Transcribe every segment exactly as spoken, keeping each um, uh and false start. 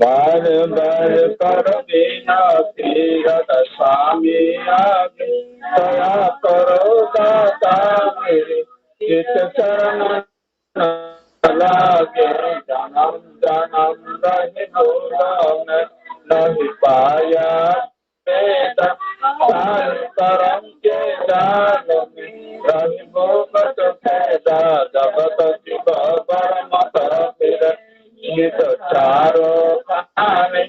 बार बार कर विनती राधा स्वामी आगे, दया करो दाता मेरे, चित चरण न लागे। जन्म जन्म रही भूल में, नहीं पाया वेदन, काल कर्म के जाल में, रही भूपत भेदा। जगत जीव बर मत फिर, नित चारो खाने।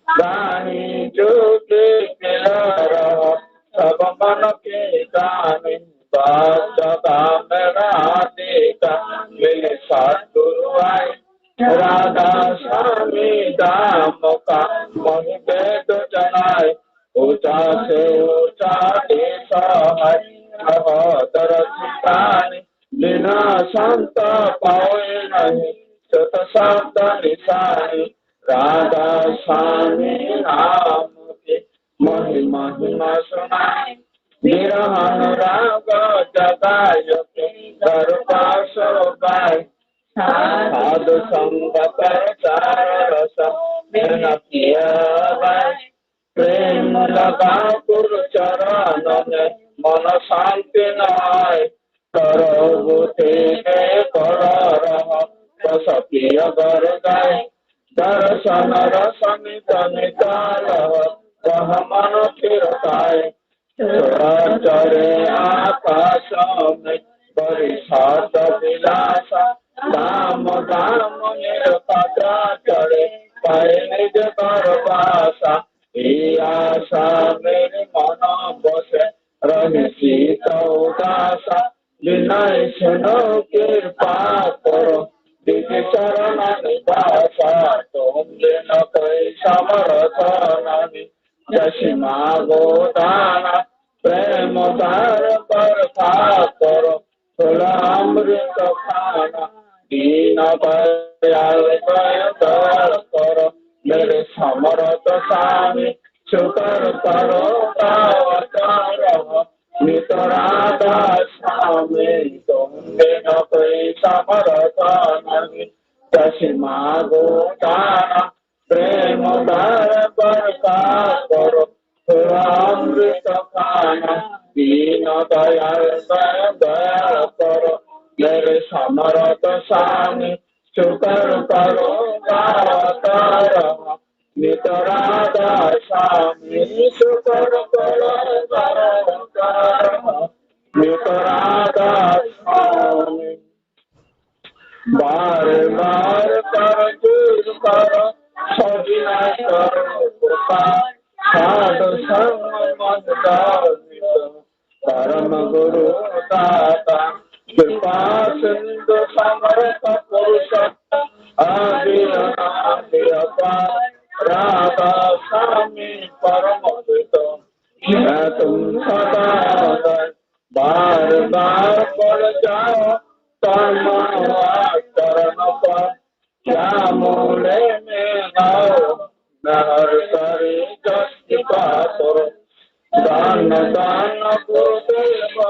दानी जो के पिला रहो, सब मन के दानी। बाप सदा मेरा आदि का, मेरे सतगुरु आए। राधा स्वामी धाम का, मोहि वेद जनाए। ऊंचा से ऊंचा देश है, कहो दर्श दानी। बिना संत पावे नहीं, सत संत निशानी। राधा स्वामी नाम की, मोहि महिमा सुनाए। विरह अनुराग जगायो के, दरबार सो गाए। साधु संग प्रचार रस, बिन किया बाए। प्रेम लगा गुरु चरण में, मन शांति न आए। करो बुद्धि में कलह रह, रस पिय बर गाए। दर्शन रस नित निकाल, वह मन फिर पाए। चराचर आकाश में, बड़ी सात विलासा। दाम दाम निरपता चढ़े, पाए निज घर बासा। ये आशा मेरे मन बसे, रहे शीत उदासा। विनय सुनो कृपा करो, विधि चरण निवासा। तुम बिन कोई समर्थ नहीं, जैसी मांगो दाना। प्रेम धार बरसा करो, थोड़ा अमृत खाना। दीन दयाल दया दया करो, मेरे समर्थ स्वामी, शुक्र करो अवतार। नित राधा स्वामी, तुम बिन कोई समर्थ नहीं, जैसी मांगो दाना। प्रेम धार बरसा करो, थोड़ा अमृत खाना। दीन दयाल दया दया करो, मेरे समर्थ स्वामी, शुक्र करो अवतार। नित राधा स्वामी, शुक्र करो अवतार। नित राधा स्वामी। बार बार कर जोर करो, सविनय करो पुकार। साधु संग मन जानित, परम गुरु दाता। कृपा सिंधु समर्थ पुरुष, आदि अनादि अपार। राधा स्वामी परम प्रीतम, मैं तुम सदा हृदय। बार बार पड़ जाओ तन मन चरण पर, क्या मूले में गाओ, मैं हर सारी जस कृपा करो। दान दान गुरुदेव,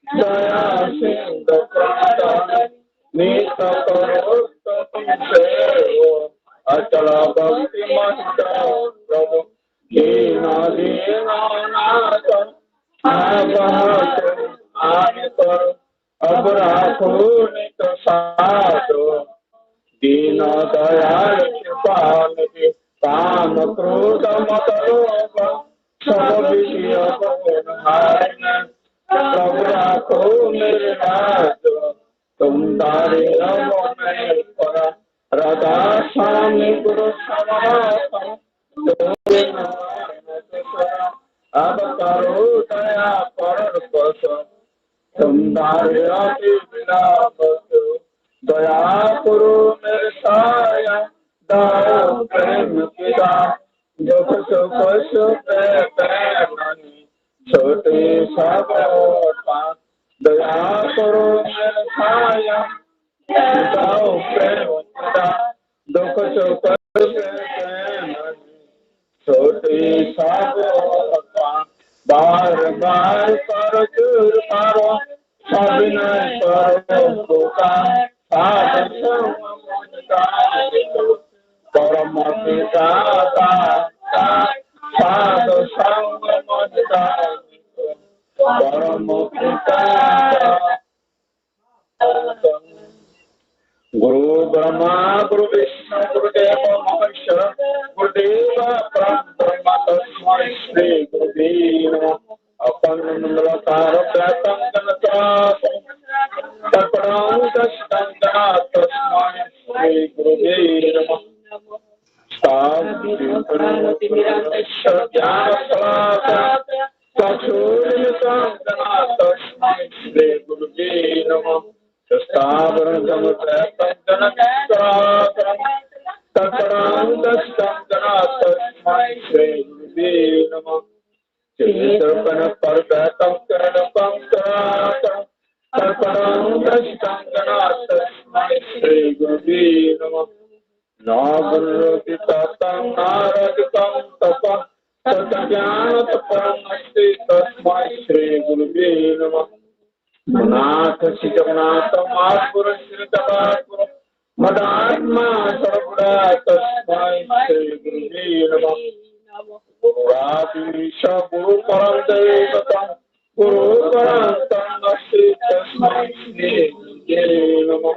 दया सिंधु प्रणतन, नित करो तुम सेवो, अचल भक्ति मंडल प्रभु। दीन दीन नाथ, आप हाथ आन करो, अब राखो नित साधो। दीन दयाल कृपा निधि, काम क्रोध मद लोभ, सब विषय गुण हारी। प्रभु राखो मेरे लाज, तुम तारे रहो मेरे ऊपर। राधा स्वामी गुरु समर्थ, तुम बिन दूसरा, अब करो दया पर बस। तुम तारे अति बिना बस, दया करो मेरे साया, दाओ प्रेम की दान। दुख सुख सुख प्रेम नहीं, छोटे सब पान। दया करो मेरे साया, दाओ प्रेम की दान। दुख सुख प्रेम नहीं, छोटे सब पान। बार बार कर जोर करो, सविनय करो पुकार। साधु संग मन जानित, परम Tata, Sadhu Sangha Mani Paramo Pitam. Guru Brahma, Guru Vishnu, Guru Deva Maheshwara, Guru Deva Param Brahma, Tasmai Shri Gurave Namah. Apanna mandala taro pratam ganatra, tarpanam dastam gana, Tasmai Shri Gurave Namah. Tasmai Shri Gurave Namah. Tasmai Shri Gurave Namah. Tarpanam Guru Gita Tang Nara Gita Tapa Tata Jnana Tapa Nasti Tasmai Shri Gurave Namah. Nath Sri Jagannath Mahaprabhu Sri Thakur Madhatma Sarvada Tasmai Shri Gurave Namah. Guru Adi Isha Guru Param Devatam Guru Param Tang Nasti Tasmai Shri Gurave Namah.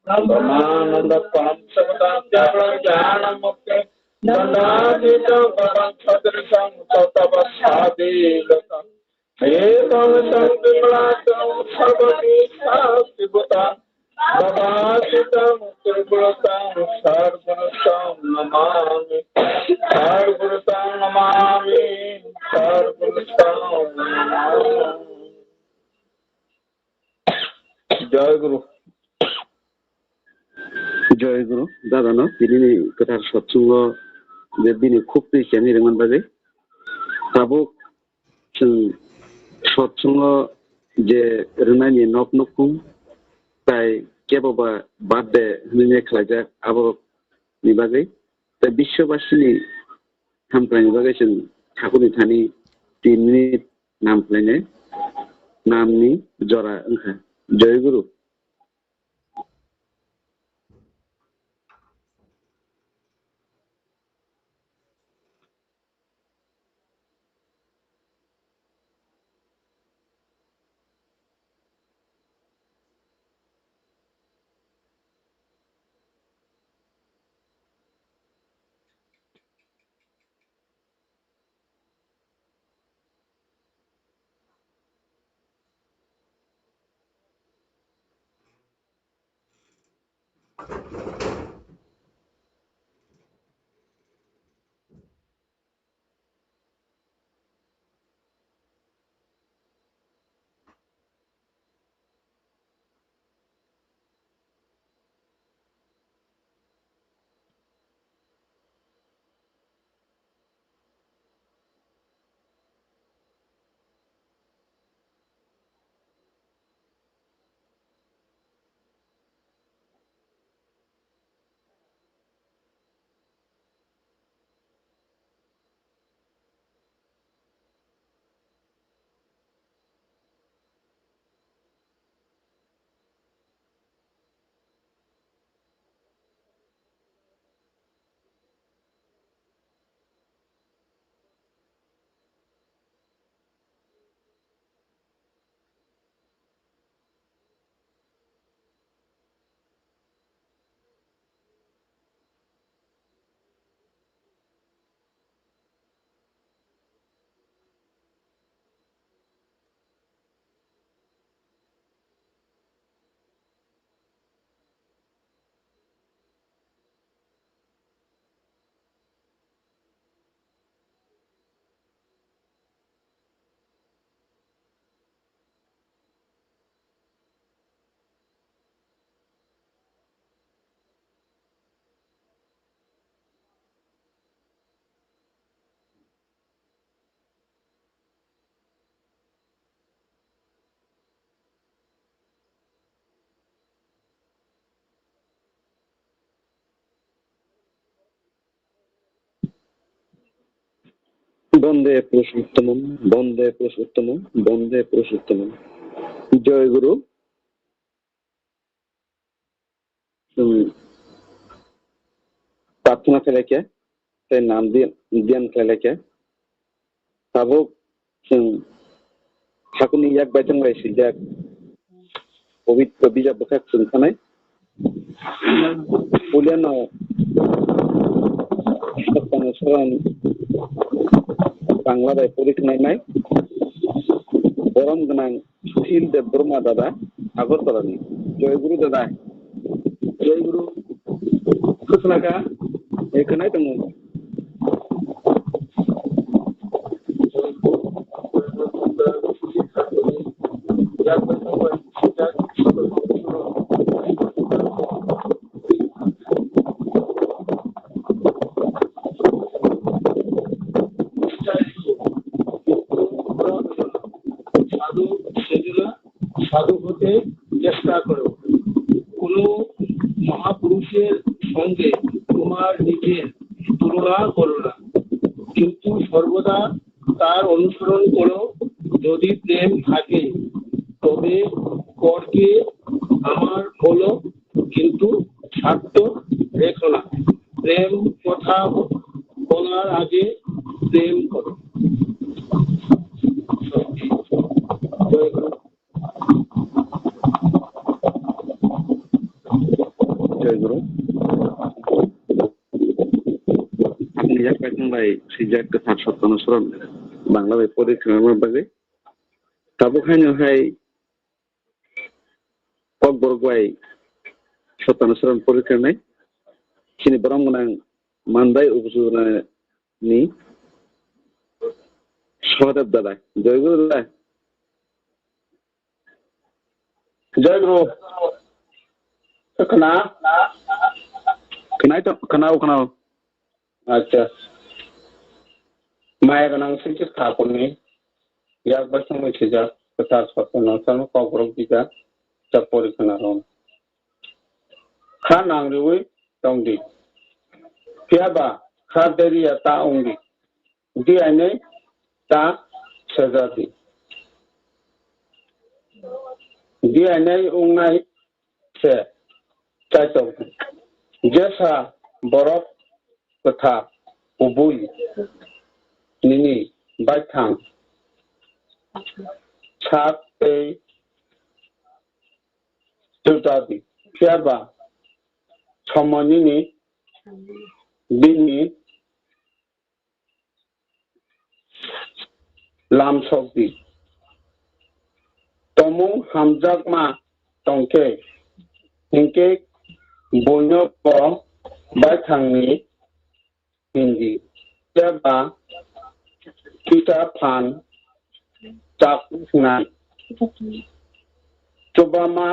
Brahmananda Param Sabdam Jabra Jnana Mukti Nanda Jita Param Sadrisam Tatavasadi Gatam Ekam Sam Vimala Sam Sarva Disa Vibhutam Baba Sitam Tribhutam Sargurutam Namami Sargurutam Namami Sargurutam Namami. Joy Guru. Joy Guru, dadano tinini kwthar sotsungo je bini khuk twi chengwi rwngmani bagwi. Tabuk chwng sotsungo je rwnani nok nukhung tai kebo ba birthday hwnwi khlaijak, abo ni bagwi tei biswabasini hamkraini bagwi chwng thakurni thani tin minute nam khlainai, namni jora wngkha. Joy Guru. Bonde Purushottamam, Bonde Purushottamam, Bonde Purushottamam. Joy Guru. Hmm. Khna khlai khe, tei nam di-, diyan khlai lai khe. Tabuk chwng hakuni yak baithang bai swijak pobitro bijap bwkhak chwng khanai. Puilano Sotpano Soron Bangla bai pori khnai nai. Borom gwnang Sushil Debbarma dada, Agartala ni. Joy Guru dada. Joy Guru. Khusnaka, e, khnai tongo. সাধু সেজন্য সাধু হতে চেষ্টা করো। কোনো মহাপুরুষের সঙ্গে তোমার নিজের তুলনা করো না, কিন্তু সর্বদা তার অনুসরণ করো। যদি প্রেম থাকে, তবে পরকে আমার বলো, কিন্তু স্বার্থ রেখো না। প্রেম কথা বলার আগে প্রেম করো। জয় গুরু। Ang yak bai thang bai swijak kwthar Sotpano Soron Bangla bai pori khwnarma bagwi. Tabuk haino hai Kokborok bai Sotpano Soron pori khwnai. Chini borom gwnang Mandai upojila ni Sohadeb dada. Joy Guru dada. Joy Guru. Khna? Khnai to, khnao, khnao. Acha. Maya gwnang swijak thakurni yak bai thangwi swijak kwthar Sotpano Soron Kokborok bijap ta pori khwnarok. Kha nang riwi tong di. Phiya ba kha deriya ta wng di. Di ainai ta seja di. Di ainai wngnai se chaitok di. Jesa borok kwthar kubui nini baithang sak tei chuta di. Phiya ba somo nini bini lam sok di. Tomung hamjakma tong khe, hinkhe buino bo baithangni hindi, eba kita phan chak nai. Chubama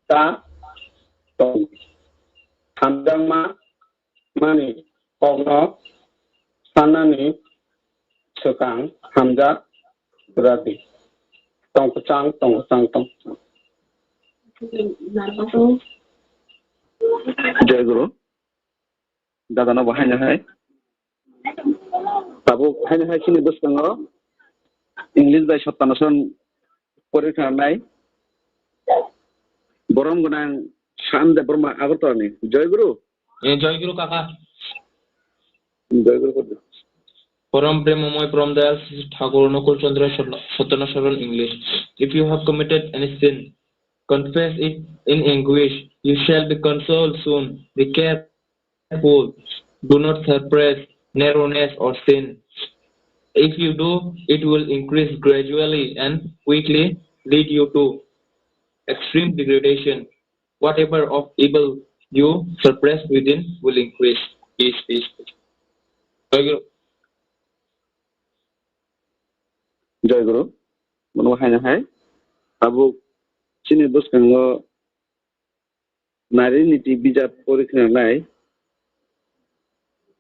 ta tong. Hamjakma mani kokno sanani swkang hamjak radi. Tong kwchang, tong kwchang, tong kwchang. Jai Guru. Dada no bo haino hai. Tabuk haino hai chini bwskango English bai Sotpano Soron pori khwnanai. Borom gwnang Shyam Debbarma Agartala ni. Jai Guru. Eh, Jai Guru kaka. Jai Guru kaka. Porom Premomoi Porom Dayal Thakur Nukul Chandra Sotpano Soron English. If you have committed any sin, confess it in anguish. You shall be consoled soon. Be careful. Do not suppress narrowness or sin. If you do, it will increase gradually and quickly lead you to extreme degradation. Whatever of evil you suppress within will increase. Peace, peace, peace. Thank you. Jai Guru. Bono haino hai. Tabuk chini bwskango nari niti bijap pori khwnanai.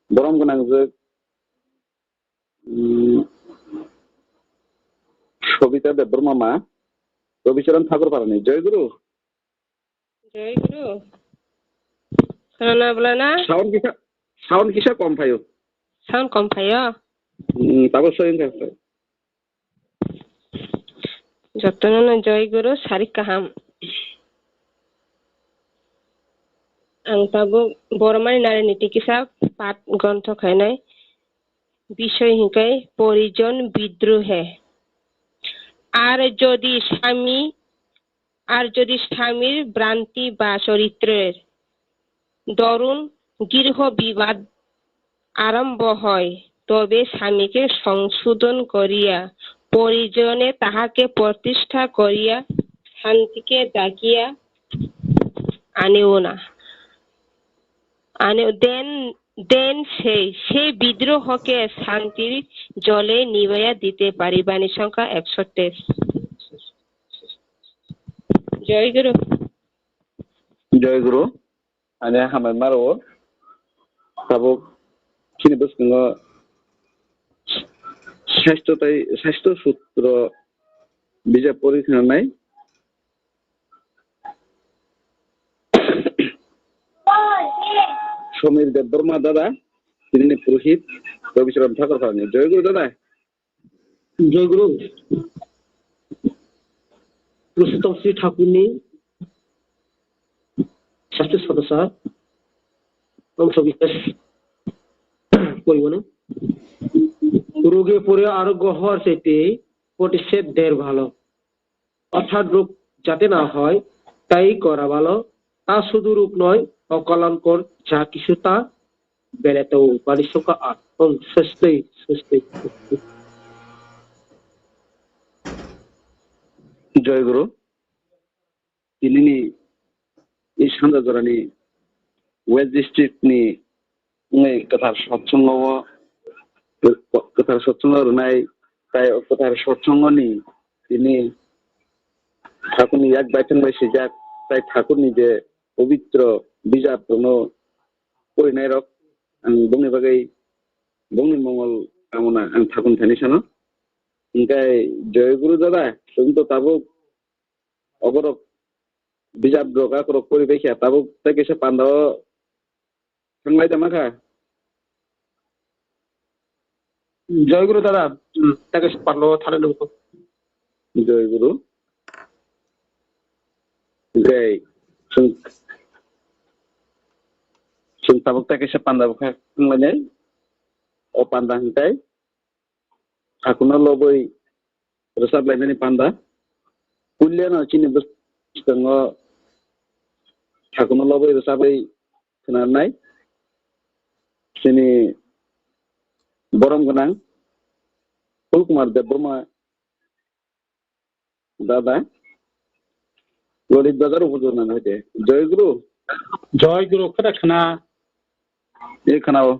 Borom gwnangjwk, mm, Sobita Debbarma ma, Robicharan Thakur parani. Jai Guru. Jai Guru. Khwnana bwlana? Sound kisa, sound kisa kom phaio. Sound kom phaio? Hmm, tabo soyeng kha. Jotono no Jai Guru, sarik kaham. Ang tabuk Bormani Nari Niti kisa pat gontho khainai. Bisoi hinkhe Porijon Bidrohe. Ar jodi swami, ar jodi swamir bhranti ba choritrer dorun girho bibad আরম্ভ হয়, তবে স্বামীকে সংশোধন করিয়া পরিজনে তাহাকে প্রতিষ্ঠা করিয়া শান্তিকে ডাকিয়া আনেও না, আনে দেন, দেন সেই, সেই বিদ্রোহকে শান্তির জলে নিবাইয়া দিতে পারি। বাণী সংখ্যা একশো তেইশ। জয় গুরু। জয় গুরু। Ani hambai maro tabuk chini bwskango sasthyo tai, sasthyo sutro bijap pori khnanai Somir Debbarma dada, tini ni purohit Rabicharan Thakur phalni. Joy Guru dada. জয়গুরু। পুরুষোত্তম শ্রী ঠাকুরনি স্বাস্থ্য সদস্য অংশ বিশেষ পরিমাণে রোগে পড়ে আরোগ্য হওয়ার চাইতে প্রতিষেধ ঢের ভালো। অর্থাৎ রোগ যাতে না হয় তাই করা ভালো। তা শুধু রোগ নয়, অকল্যাণকর যা কিছু তা বেড়াতেও বাড়ির সংখ্যা আট। ওম স্বস্তি, স্বস্তি। Joy Guru, tinini East Hanjajorani West District ni wngwi kwthar sotsongo, kwthar sotsongo rwnai, tai o kwthar sotsongoni tini Thakurni yak baithang bai swijak, tai Thakurni je pobitro bijap rokno porinai rok, ang bongni bagwi bongni mongol kamona ang Thakurni thani sano. Hingkai Joy Guru dada, chwng to tabuk oborok bijap rok akorok pori bai kha, tabuk tei kaisa panda o thanglai da ma kha. Joy Guru dada, hmm, tei kaisa panda o thanglai nangkho. Joy Guru. Hingkai chwng, chwng tabuk tei kaisa panda bo kha thanglainai. O panda hingkai Thakurno lobwi rwchap lainani panda. Puilano chini bwskango Thakurno lobwi rwchapwi khwnarnai chini borom gwnang Phul Kumar Debbarma. Dada, Lolit Bazar upor jona na hoite. Joy Guru. Joy Guru, khada khana. E khana o.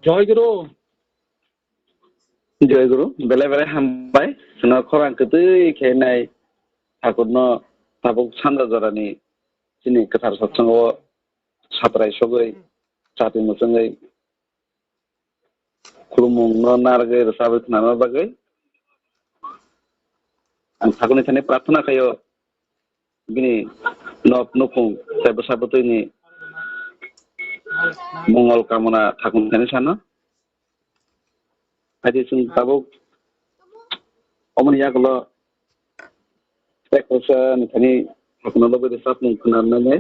Joy Guru. Joy Guru, belai belai hambai. Chwngno khorang kwtwi khe nai Thakurno tabuk sanja jorani chini kwthar satsongo satrai sogwi chati muchungwi khulumungno narwgwi rwchabwi khnana bagwi ang Thakurni thani prarthana khaio. Bini nok nukhung tei bwsa bwtwini mongol kamona Thakurni thani sano. Haidi chwng tabuk omoni yagulo tei kaisa ni thani Thakurno lobwi rwchapmung khwnanani.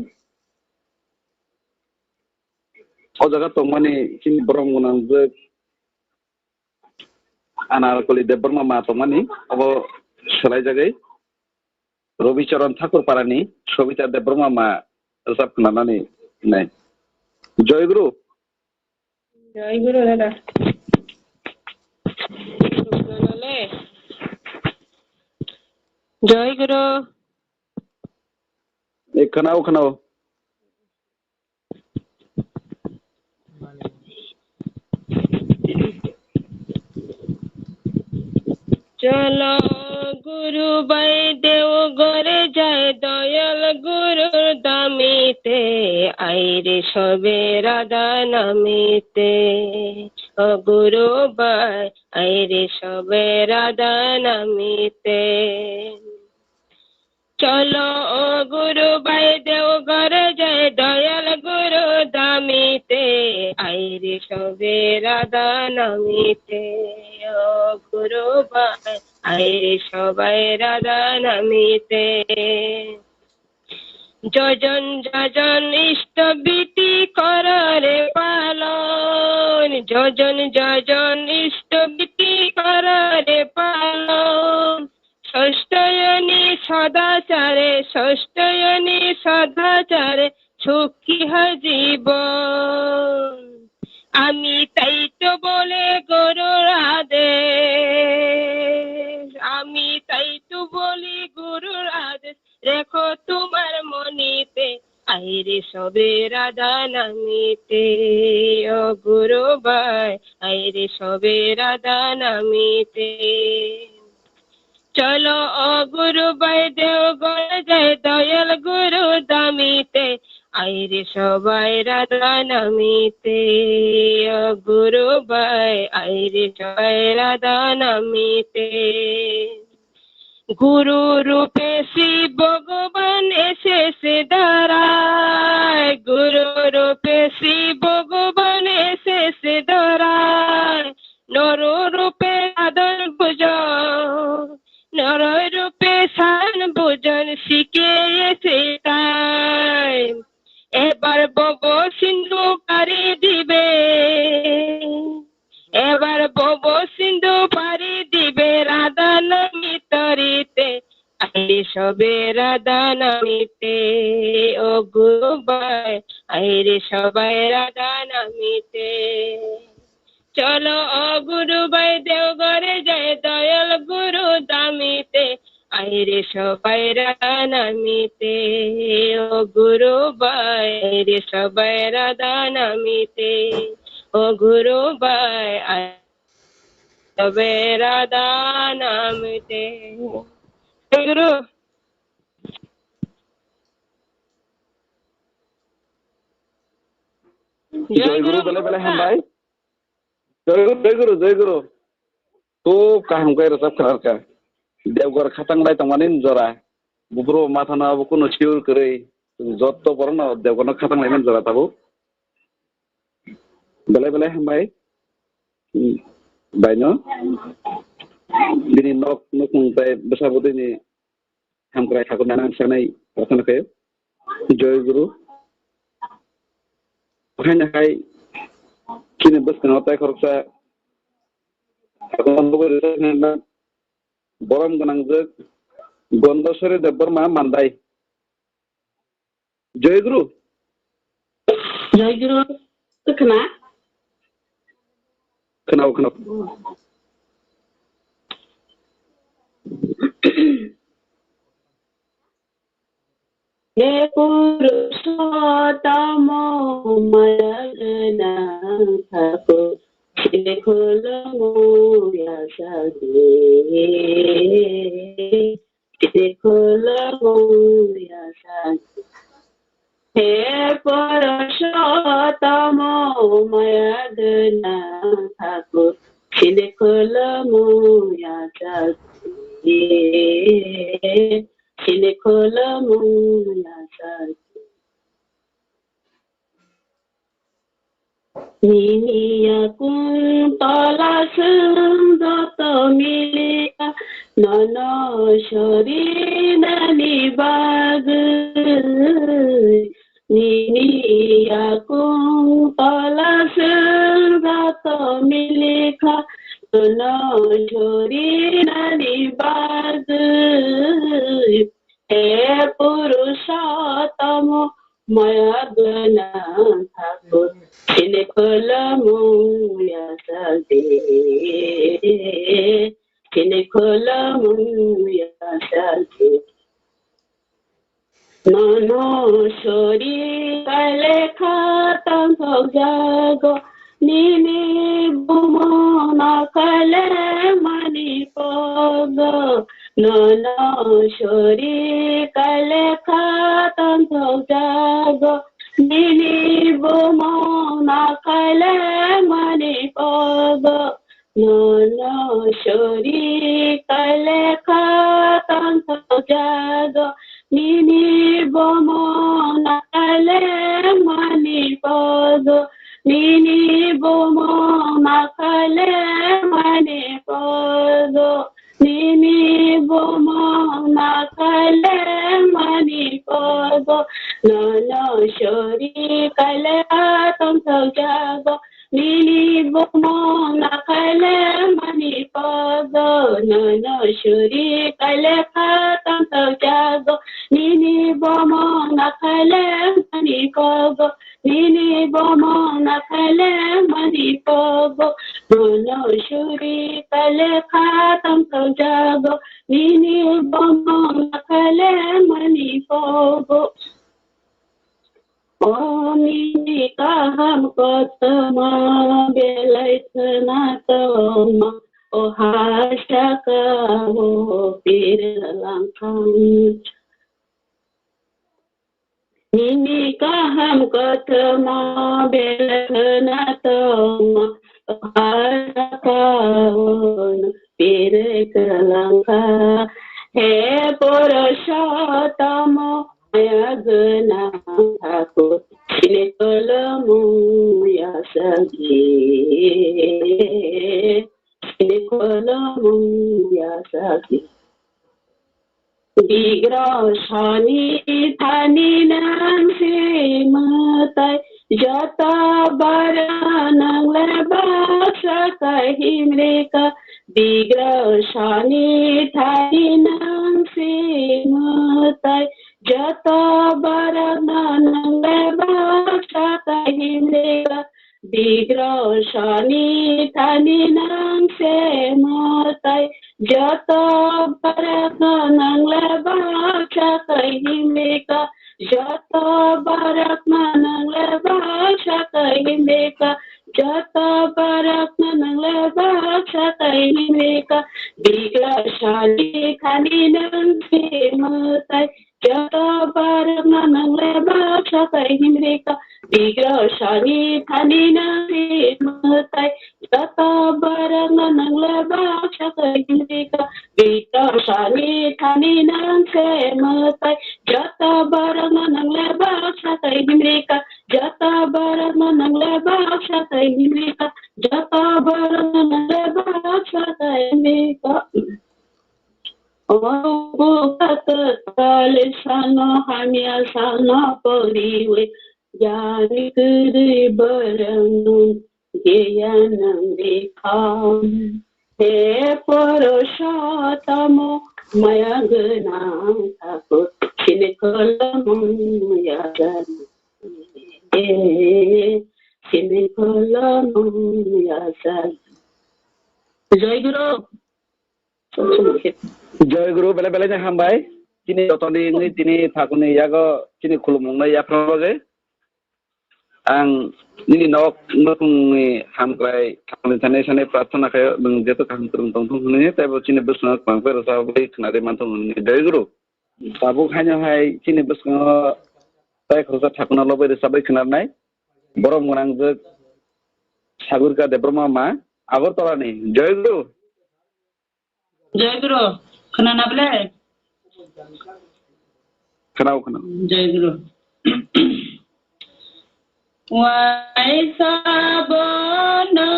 O jaga tongmani chini borom gwnangjwk Anarkoli Debbarma ma tongmani, obo swlaijagwi Robicharan Thakur parani Sobita Debbarma ma rwchap khwnanani nai. Joy Guru. Joy Guru dada. Joy Guru. Eh, khwnao, khwnao. চলো গুরু ভাই দেওঘরে যাই, দয়াল গুরুর দামিতে, আইরে সবে রাধা নামিতে। ও গুরু ভাই, আইরে সবে রাধা নামিতে। চলো ও গুরু ভাই দেওঘরে যাই, দয়াল গুরু দামিতে, আইরে সবে রাধা নামিতে। ও গুরু ভাই, আইরে সবাই রাধা নামিতে। যজন যজন ইষ্টভীতি কররে পালন, যজন যজন ইষ্টভীতি কররে পালন। ষষ্ঠয়নি সদাচারে, ষষ্ঠয়নি সদাচারে সুখী হয় জীবন। আমি তাই তো বলে গুরুর আদেশ, আমি তাই তো বলি গুরুর আদেশ, রেখো তোমার মনিতে। আইরে সবে রাধা নামিতে, ও গুরু ভাই, আইরে সবে রাধা নামিতে। চলো ও গুরু ভাই দেওঘরে যাই, দয়াল গুরু দামিতে, আইরে সবাই রাধা নামিতে। ও গুরু ভাই, আইরে সবাই রাধা নামিতে। গুরু রূপে শ্রী ভগবান এসেছে ধরায়, গুরু রূপে শ্রী ভগবান এসেছে ধরায়। নর রূপে সাধন ভোজন, নর রূপে সাধন ভোজন শিখিয়েছে তাই। এবার ভব সিন্ধু পাড়ি দিবে, এবার ভব সিন্ধু পাড়ি দিবে রাধা নামি তরিতে। আইরে সবে রাধা নামিতে, ও গুরু ভাই, আইরে সবাই রাধা নামিতে। চলো ও গুরু ভাই দেওঘরে যাই, দয়াল গুরু দামিতে। আইরে সবাই রাধা নামিতে, ও গুরু ভাই, আইরে সবাই রাধা নামিতে, ও গুরু ভাই, আইরে সবাই রাধা নামিতে। জয় গুরু। জয় গুরু, bele bele hambai. Jai Guru, Jai Guru, Jai Guru. Khub kaham khe rwchap khwnar kha. Debgor khatang lai tongmani jora. Buphuru mathano abo kunu sure kwrwi. Jotto borokno Debgorno khatang laimani jora tabuk. Belai belai hambai. Hmm. Baino. Bini nok nukhung tei bwsa bwtwini Hamkrai thakur nana sanai prarthana khayo. Joy Guru. Haino hai chini bwskango tai khoroksa borom gwnangjak Gondoswari Debbarma Mandai. Joy Guru. Joy Guru. Khna? Khna, khna. He Purushottama maya gana thakur, sile khulumung yachakdi. Sile khulumung yachakdi. He Purushottama maya gana thakur, sile khulumung yachakdi. Sile khulumung yachakdi. Nini yakung tola chwng joto milikha, nono sorinani bagwi. Nini yakung tola chwng joto milikha, nono sorinani bagwi. He Purushottama, yasagi. Nono sori kaile kha tongthok jago, nini bumo na kaile mani pogo. Nono sori kaile kha tongthok jago, nini bumo na kaile mani pogo. Nono sori kaile kha tongthok jago, nini bumo na kaile mani pogo, nini bumo na kaile mani pogo, nini bumo na kaile mani pogo. Nono sori kaile kha tongthok jago, nini bumo na kaile mani pogo. Nono sori kaile kha tongthok jago, nini bumo na kaile mani pogo, nini bumo na kaile mani pogo. Nono sori kaile kha tongthok jago, nini bumo na kaile mani pogo. O nini kaham kothoma belai khwna tongma, o ha saka o pir langkang. Nini kaham kothoma belai khwna tongma, o ha saka o pir langkang. He Purushottamo maya gwnang thakur, chini kolomung yasagi, chini kolomung yasagi. Bigrosoni thani nang se mwtai, joto bara nang le baksa kahim reka. Bigrosoni thani nang se mwtai, joto bara nang le baksa kahim reka. Bigrosoni thani nang se mwtai, joto bara nang le baksa kahim reka. Joto bara nang le baksa kahim reka, joto bara nang le baksa kahim reka. Bigrosoni thani nang se mwtai, joto bara nang le baksa kahim reka. Bigrosoni thani nang se mwtai, joto bara nang le baksa kahim reka. Bigrosoni thani nang se mwtai, joto bara nang le baksa kahim reka. Joto bara nang le baksa kahim reka, joto bara nang le baksa kahim reka. O buka kwtal sano hamya sano poriwe, gyani kwrwi borok nung giyanang rikha. He Purushottamo maya gwnang thakur, chini kolomung yasagi, chini kolomung yasagi. Joy Guru. Joy Guru, belai belai ni hambai. Chini jotoni wngwi chini thakurni yago chini khulumungno yapharna bagwi. Ang nini nok nukhungni hamkrai thakurni thani sani prarthana khaio, nwng jeto kaham kwrwng tongthung hwnwi, teibo chini bwskango kwbangkhe rwchabwi khwnarwi manthung hwnwi. Joy Guru. Tabuk haino hai chini bwskango tai khoroksa thakurno lobwi rwchabwi khwnarnai. Borom gwnangjwk Sagurika Debbarma ma Agartala ni. Joy Guru. Joy Guru, khwnana ble? Khwnao, khwnao. Joy Guru. Waisa bono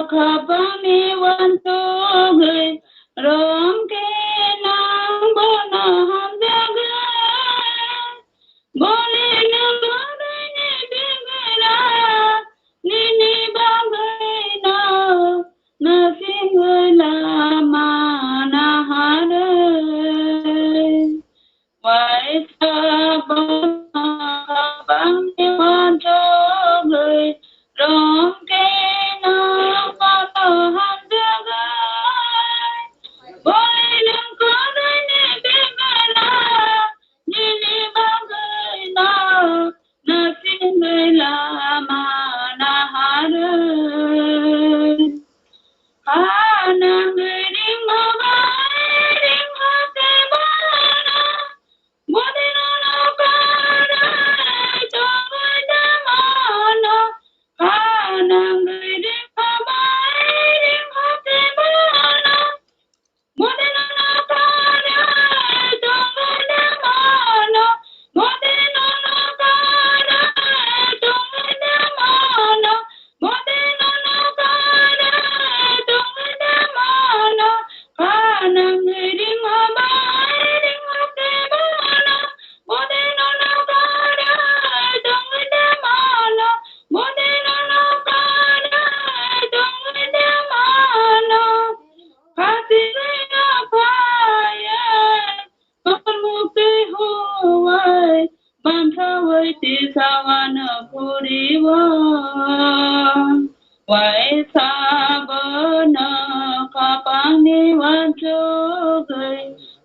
khapangni uansugwi romkhe nang bono hamjakgwi. Boni nang bwrwini bigra nini bagwino naisingwi lama naharwi. Waisa bono khapangni uansugwi romkhe nang bono hamjakgwi. Boni nang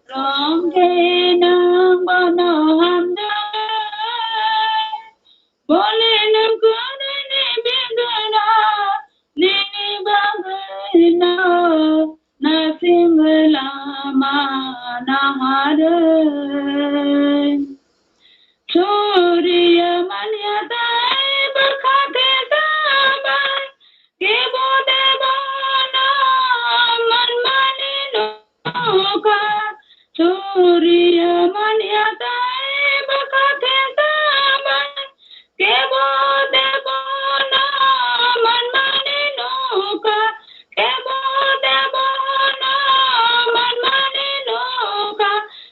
Rong khe nwng bono hamjak. Bole nwng kwrwini bigwino, nini bagwino, nasing lama naharwi. Suriya manya tai bwkha khe sabai, kebo debo no manmani nokha. Suriya manya tai bwkha khe sabai, kebo debo no manmani nokha. Kebo debo no manmani nokha.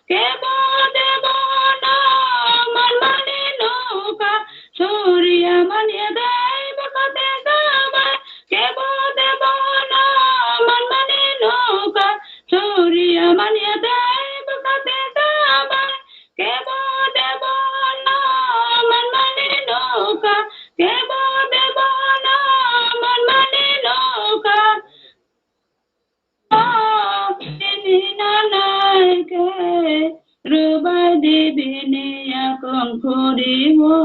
Kebo debo no manmani nokha. Suriya manya tai bwkha khe sabai. Kebo debo no manmani nokha. Suriya manya tai bwkha khe sabai. Kebo debo no manmani nokha. Kebo debo no manmani nokha. Bini nanai khe rwbai di bini yakung khuriwo.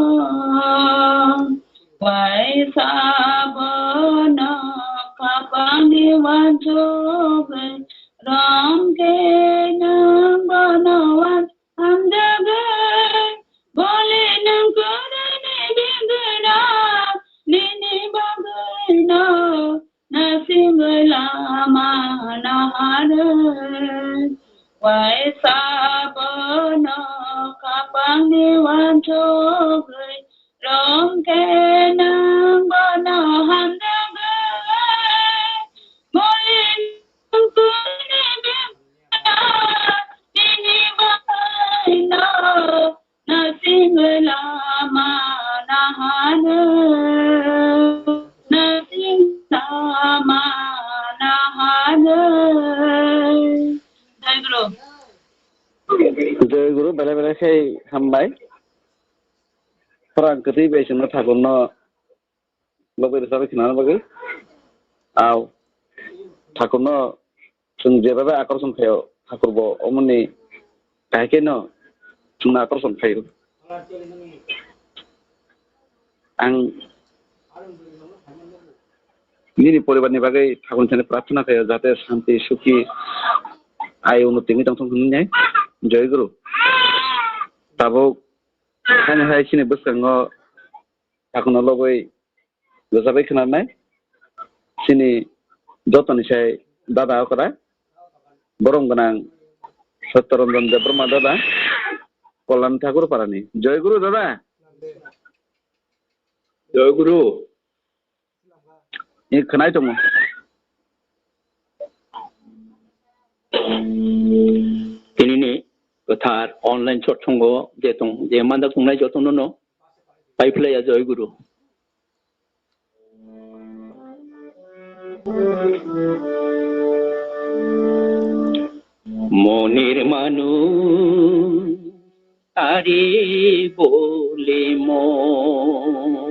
Waisa bono khapangni wansugwi rong khe nwng bono wan hamjagwi. Bole nwng kwrwini bigwino, nini bagwino, nasingwi lama naharwi. Waisa bono khapangni wansugwi rong khe nwng bono hamjagwi. Bole nwng kwrwini bigwino, nini bagwino, nasing lama naharwi, nasing lama naharwi. Jai Guru. Jai Guru, belai belai khe hambai. Khorang kwtwi bai chwngno Thakurno bagwi rwchapwi khnana bagwi. Au, Thakurno chwng jeba bai akorson khaio, Thakur bo omoni kahai khe no chwngno akorson khaio. Ang nini poribar ni bagwi Thakurni thani prarthana khaio, jate shanti, sukhi, ayu unnoti wngwi tongthok hwnwi. Jai Guru. Tabuk thani hai chini bwskango Thakurno lobwi rwchapwi khwnanai. Chini jotoni sai dada okra, borom gwnang Satya Ranjan Debbarma dada, Kalyan Thakur parani. Jai Guru dada. Jai Guru. Ni khwnai tongo. Tinini kwthar online chotsongo je tong, je manjak tongnai jotono no pai phlai ya Jai Guru. মনের মানুষ তারে বলে মন,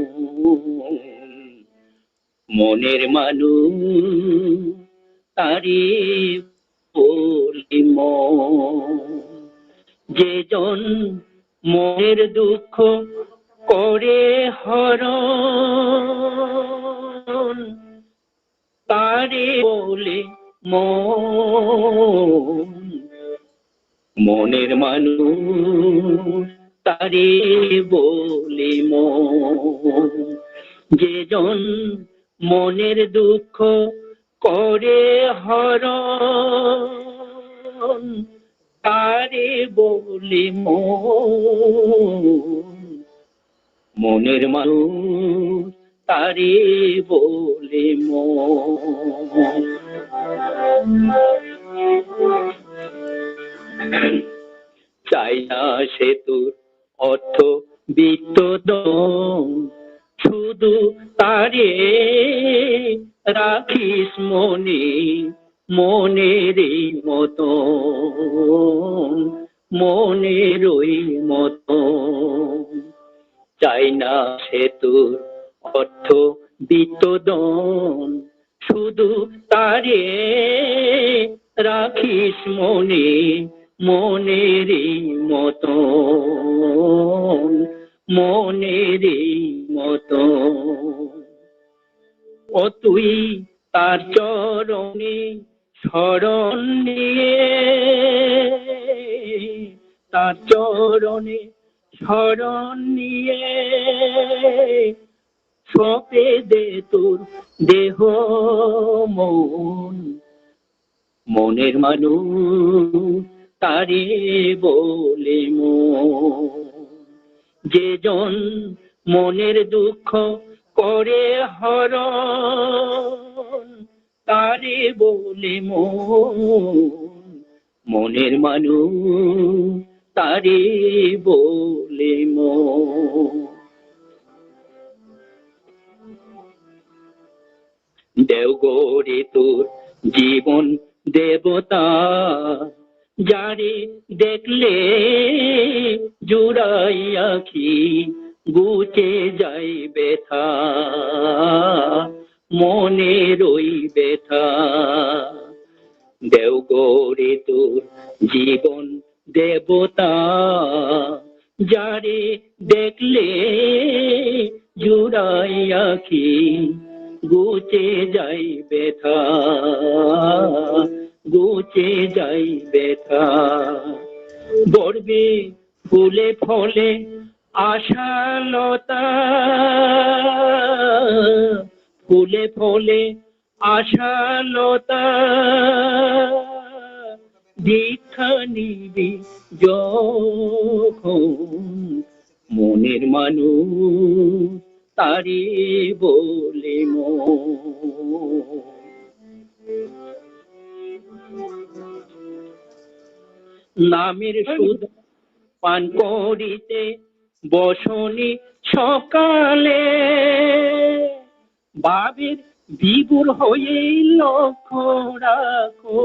মনের মানুষ তারে বলে মন। যে জন মনের দুঃখ করে হরণ, তারে বলে মন। মনের মানুষ তারে বলে মন। যে জন মনের দুঃখ করে হরণ, তারে বলে মন। মনের মানুষ তারে বলে মন। চাই না সে তোর অর্থ বিত্ত ধন, শুধু তারে রাখিস মনে, মনের এই মতন, মনের ওই মতন। চাই না সে তোর অর্থ বিত্ত ধন, শুধু তারে রাখিস মনে, মনের মতন, মনের মতন। ও তুই তার চরণে শরণ নিয়ে, তার চরণে শরণ নিয়ে, সঁপে দে তোর দেহ মন। মনের মানুষ তারে বলে মন। যে জন মনের দুঃখ করে হরণ, তারে বলে মন। মনের মানুষ তারে বলে মন। দেওঘরে তোর জীবন দেবতা, যারে দেখলে জুড়াই আঁখি, ঘুচে যায় ব্যথা, মনের ওই ব্যথা। দেওঘরে তোর জীবন দেবতা, যারে দেখলে জুড়াই আঁখি, ঘুচে যায় ব্যথা, ঘুচে যায় ব্যথা। ভরবে ফুলে ফলে আশালতা, ফুলে ফলে আশালতা, দীক্ষা নিবি যখন, মনের মানুষ তারে বলে মন। নামের সুধা পান করিতে বসনি সকালে, ভাবের বিভোর হয়ে লক্ষ্য রাখো,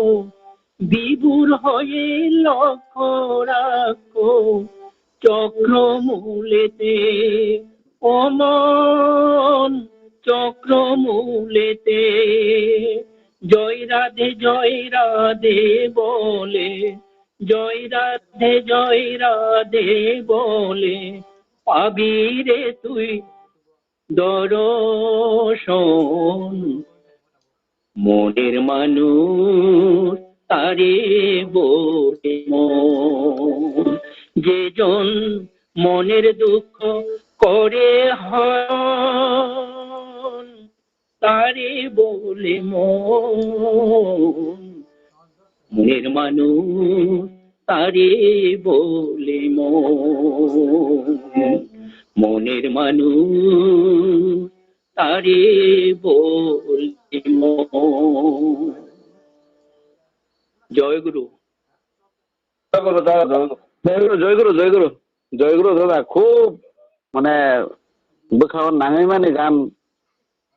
বিভোর হয়ে লক্ষ্য রাখো চক্রমূলেতে। ও মন, চক্রমূলেতে জয় রাধে জয় রাধে বলে, জয় রাধে জয় রাধে বলে পাবি রে তুই দর্শন। মনের মানুষ তারে বলে মন। যে জন মনের দুঃখ করে হরণ, তারে বলে মন। মনের মানুষ তারে বলে মন। মনের মানুষ তারে বলে মন। জয় গুরু। জয় গুরু, জয় গুরু। জয় গুরু, জয় গুরু, জয় গুরু। জয় গুরু দাদা, খুব মানে bwkhao nangwi mani gan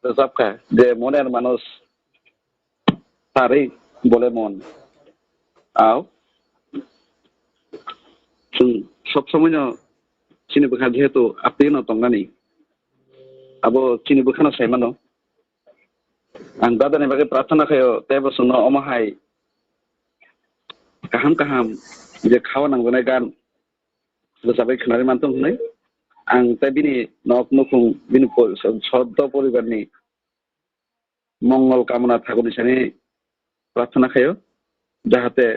rwchapkha je moner manuj tarwi bole mon. Ao chwng sob somoino chini bwkha jehetu apni no tongnani, abo chini bwkhano saimano. Ang dadani bagwi prarthana khaio, teibo chwngno omo hai kaham kaham je khao nangjaknai gan rwchapwi khwnarwi mantong hwnwi. Ang tei bini nok nukhung, bini po-, soddo poribarni mongol kamona thakurni sani prarthana khaio, jahate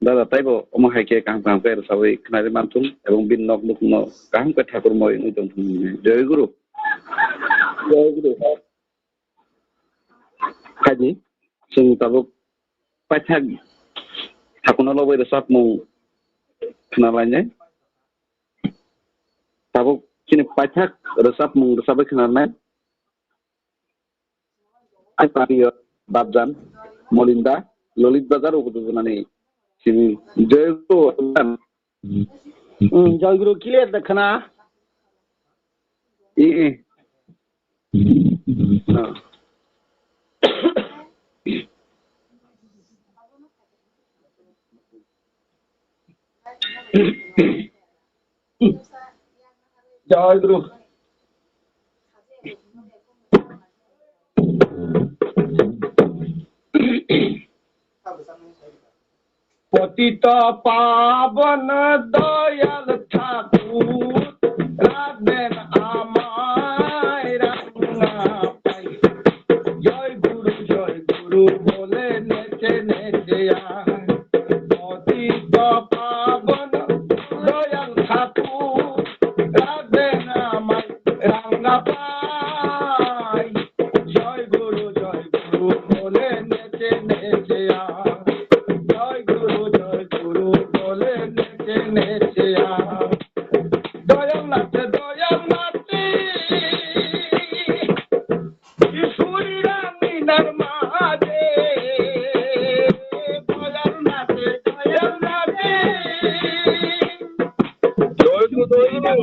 dada taibo omo hai khe kaham kaham khe rwchapwi khwnarwi manthung ebong bini nok nukhungno kaham khe thakur moi wngwi tongthung hwnwi. Jai Guru. Jai Guru. Phaidi, chwng tabuk paithak thakurno lobwi rwchapmung khwnalainai. Tabuk chini paithak rwchapmung rwchapwi khwnanai. Ai pariyo babjan, Molinda, Lolit Bazar, Ubu Dugunani simi. Jai Guru. Hmm, Jai Guru, clear da khana? Eh, eh. Ah. Jai Guru. পতিত পাবন দয়াল ঠাকুর, রাধেন আমায় রাঙা পাই। জয় গুরু, জয় গুরু বলে নেচে নেচে আয়। পতিত পাবন দয়াল ঠাকুর, রাধেন আমায় রাঙা পাই। জয় গুরু, জয় গুরু বলে নেচে নেচে আয়। জয় গুরু, জয় গুরু বলে নেচে নেচে আয়। দয়াল নাচে, দয়াল নাচে, কিশোরী রাঙিনার মাঝে। দয়াল নাচে, দয়াল নাচে। জয় গুরু, জয় গুরু।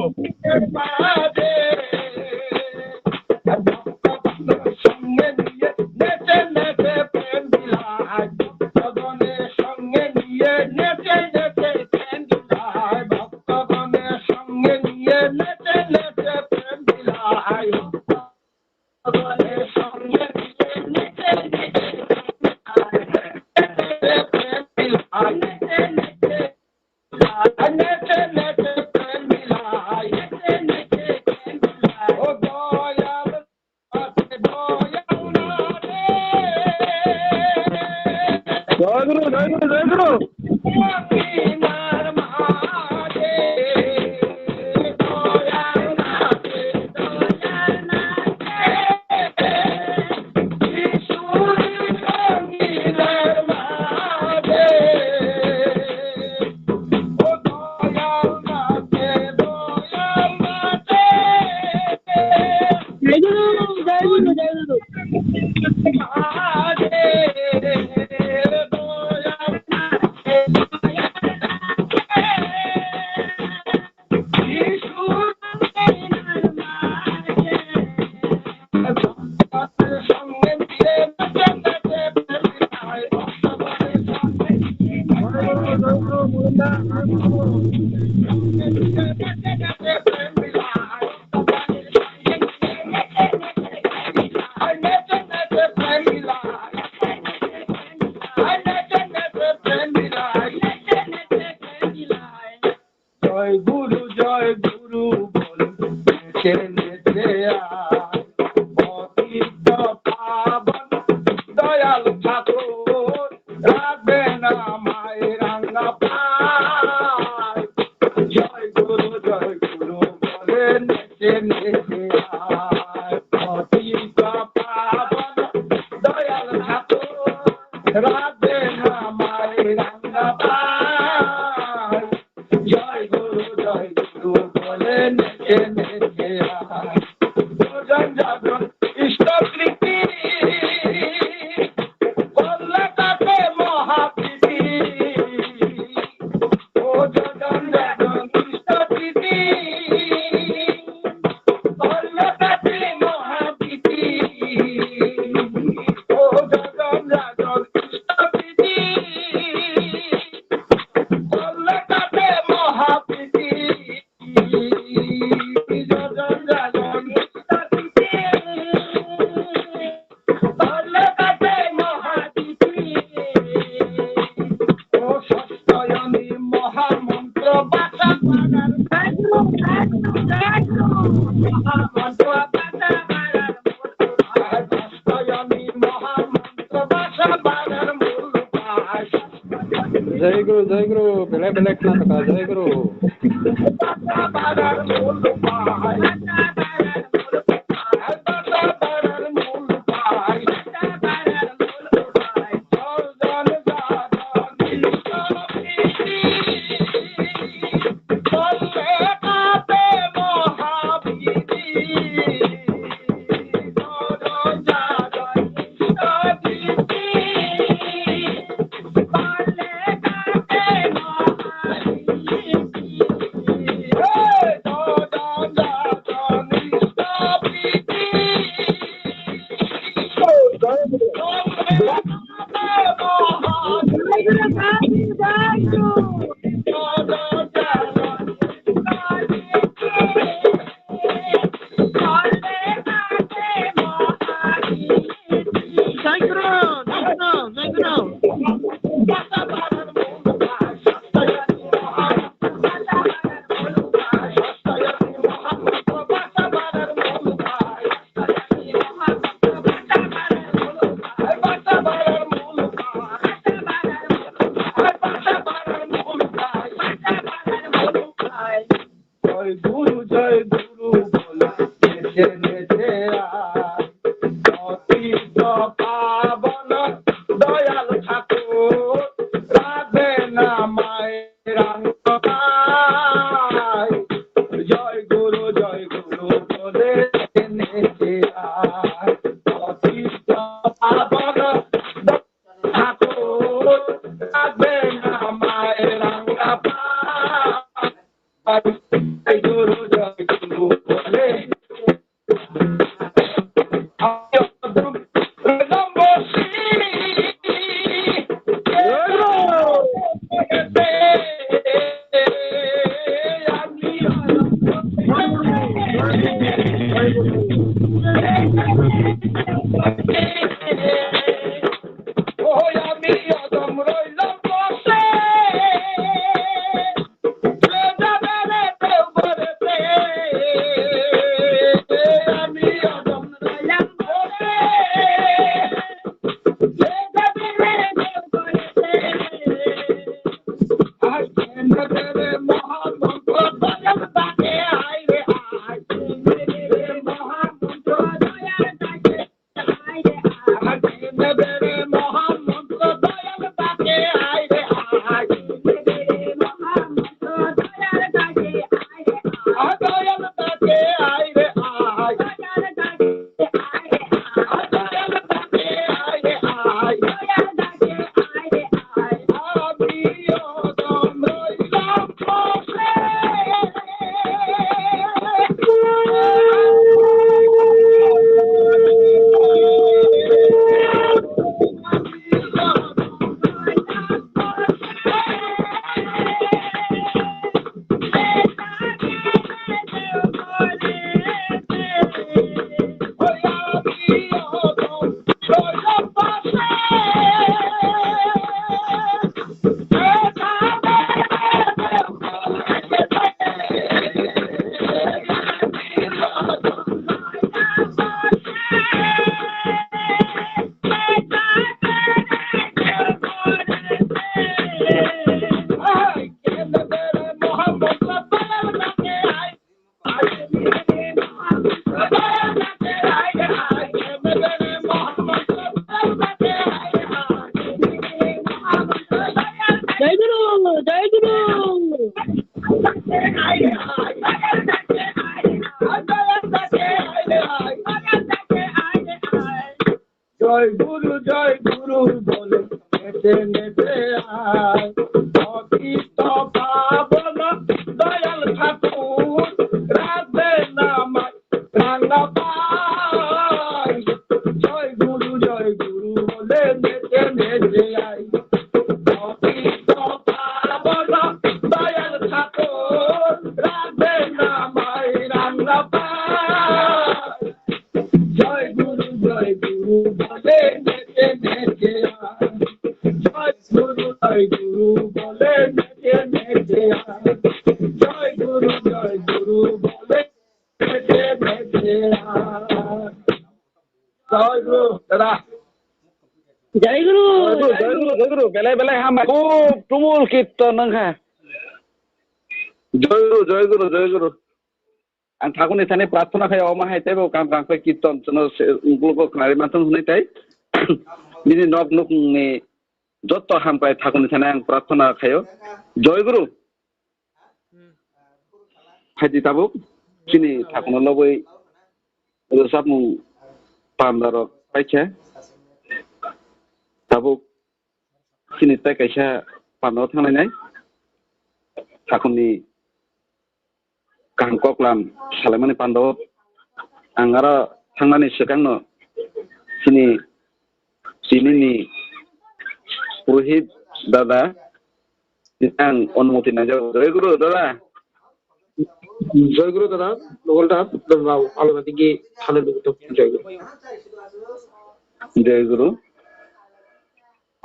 জয় গুরু, জয় গুরু, জয় গুরু। জয় গুরু, জয় গুরু বল, নেচে নেচে আয়। পতিত পাবন দয়াল ঠাকুর, রাধে নামায় রাঙা পায়। জয় গুরু, জয় গুরু বলে নেচে নেচে আয়। পতিত পাবন দয়াল ঠাকুর, রাধে নামায় রাঙা পায়। জয় গুরু, জয় গুরু বলে নেচে নেচে আয়। ভজন জাগরণ ইষ্টপ্রীতি, করলে কাটে মহাপ্রীতি। ভজন জাগরণ ইষ্টপ্রীতি, করলে কাটে মহাপ্রীতি। ভজন জাগরণ ইষ্টপ্রীতি, করলে কাটে মহাপ্রীতি। Jai Guru, Jai Guru, belai belai khna thaka, Jai Guru. Guru Jai Guru bole nete nete aay, patito pabon doyal thakur, rakbe na mairang aay. Jai Guru Jai Guru bole nete nete aay, patito pabon Jai Guru, Jai Guru. Jai Guru, Jai Guru bole nete nete aay, patito pabon doyal thakur, rakbe na mairang aay. Jai Guru, Jai Guru bole nete nete aay, patito pabon doyal thakur, rakbe na mairang aay. Jai Guru, Jai Guru bole nete nete aay. Jai Guru, Jai Guru bole nete nete aay. Jai Guru, Jai Guru bole nete nete aay. Jai Guru, dada. Jai Guru, Jai Guru, Jai Guru, Jai Guru. Belai, belai hambai. Khub tumul kirtan wngkha. Jai Guru, Jai Guru, Jai Guru. Ang thakurni thani prarthana khai, omo hai teibo kam kam khe kirtan chwngno se-, ungkulgo khnari manthung hwnwi tai. Bini nok nukni joto hamkrai thakurni thani ang prarthana khaio. Jai Guru. Phaidi tabuk chini thakurno lobwi rwchapmung pandarok paikha. Tabuk chini tei kaisa pandao thanglainai. Thakurni kaham koklam salaimani pandao ang aro thangnani swkangno chini, chinini Purohit dada ang onumoti naijago. Jai Guru dada. Jai Guru dada, nogol da, dada, alo na digi thane dugu to, Jai Guru. Jai Guru.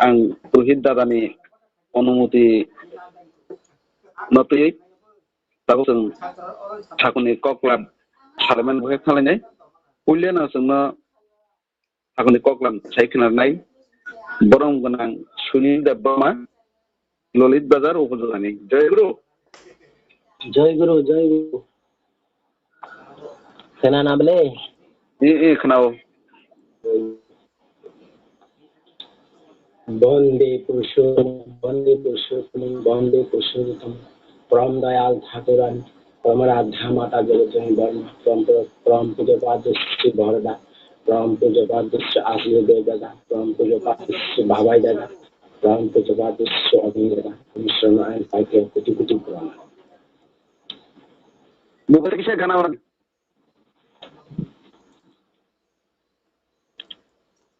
Ang Purohit dadani onumoti no twiwi tabuk chwng thakurni koklam salaimani bagwi thanglainai. Puileno chwngno thakurni koklam sai khwnarnai borom gwnang Sunil Debbarma, Lolit Bazar, Upajilani. Jai Guru. Jai Guru, Jai Guru. Khwnana bwle? I, i, khwnao. Bande Purushottam, Bande Purushottam, Bande Purushottam. Param Dayal Thakuran, Param Aradhya Mata Jagajani Barma, Param, Param Pujapajya Sri Bharada, Param Pujapajya Sri Asli Devdada, Param Pujapajya Sri Bhabai Dada, Param Pujapajya Sri Abhi Dada, Om Sharma and Paikya Kuti Kuti Prana. Bukan kisah gana orang.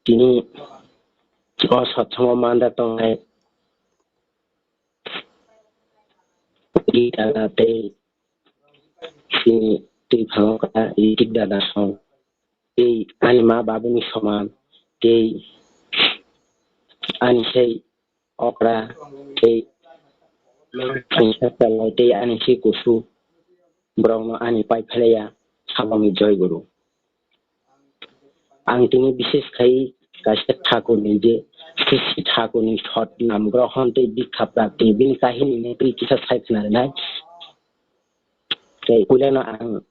Tini o satsongo manda tongnai Gita tei chini twi phango kha Ritik dada song. Tei ani ma babuni soman, tei ani sei okra, tei ani sakchalai, tei ani sei kusu, borokno ani pai phlaiya, saboni Joy Guru. Ang tini bishes khai kaisa thakurni je Sri Sri Thakurni sot nam grohon tei dikha prapti bini kahini no twi kisa sai khna rwnai. Tei puilano ang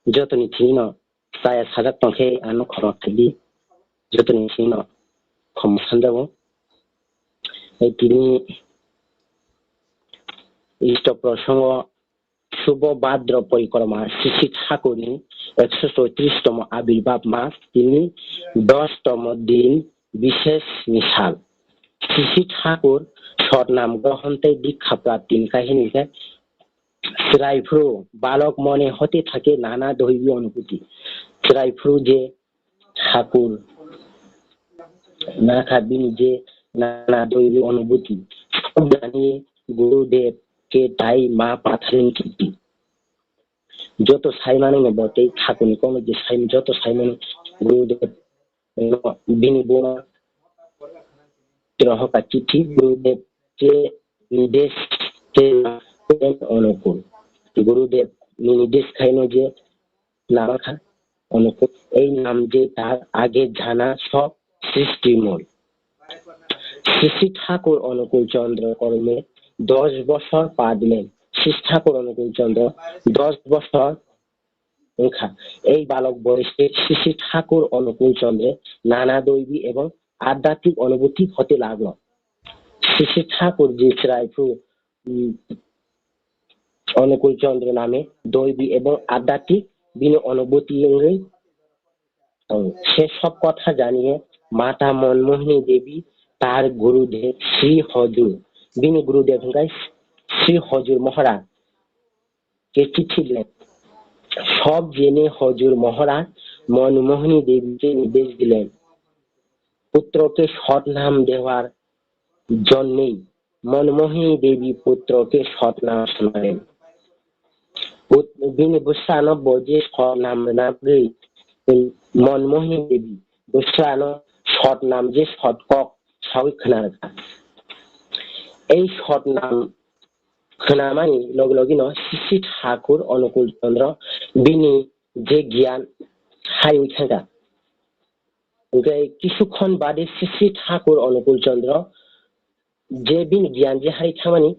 jotoni thwino chaya sajak tongkhe ano khorang khaidi, jotoni thwino khorang sanjago. Tei tini isto prosongo Subho Bhadra Porikroma Sri Sri Thakurni ekso choitris tomo Abirbab mas, tini dos tomo din bishes ni sal. Sri Sri Thakur sotnam grohon tei dikha prapti ni kahini khe chwrai phuru balok mone hote thake nana doibi onubhuti. Chwrai phuru je Thakur nakha bini je nana doibi onubhuti. Sob jani Gurudev ke tai ma patharin kiti. Joto saimani no bo tei Thakurni kokno je sai joto saimani Gurudev no bini buma rohoka chithi Gurudev ke nidesh ke onukul. Gurudev ni nidesh khaino je Namakha, onukul. Ei nam je tar age jana sob srishti mul. Sri Sri Thakur Onukul Chandra korme dos bosor padlen. Sri Sri Thakur Onukul Chandra dos bosor wngkha. Ei balok boyose Sri Sri Thakur Onukul Chandra nana doibi ebong adhyatmik onubhuti hote laglo. Sri Sri Thakur je chwrai phuru, um, Onukul Chandra name doibi ebong adhyatmik bini onubhuti wngwi tongo. Se sob kotha janiye Mata Manmohini Devi tar Gurudev Sri Hojur. Bini Gurudev hwnkhe Sri Hojur Maharaj. Ke chithi le. Sob jene Hojur Maharaj Manmohini Devi ke nidesh dilen. Putro ke sotnam dewar jonne Manmohini Devi putro ke sotnam sunalen. Put-, bini bwsano bo je sotnam rwnagwi Manmohini Devi bwsano sotnam je sotkok sawi khna rwkha. Ei sotnam khwnamani logi logino Sri Sri Thakur Onukul Chandra bini je giyan hai wngkha. Hwnkhe kisukkhon bade Sri Sri Thakur Onukul Chandra je bini giyan je hai thangmani,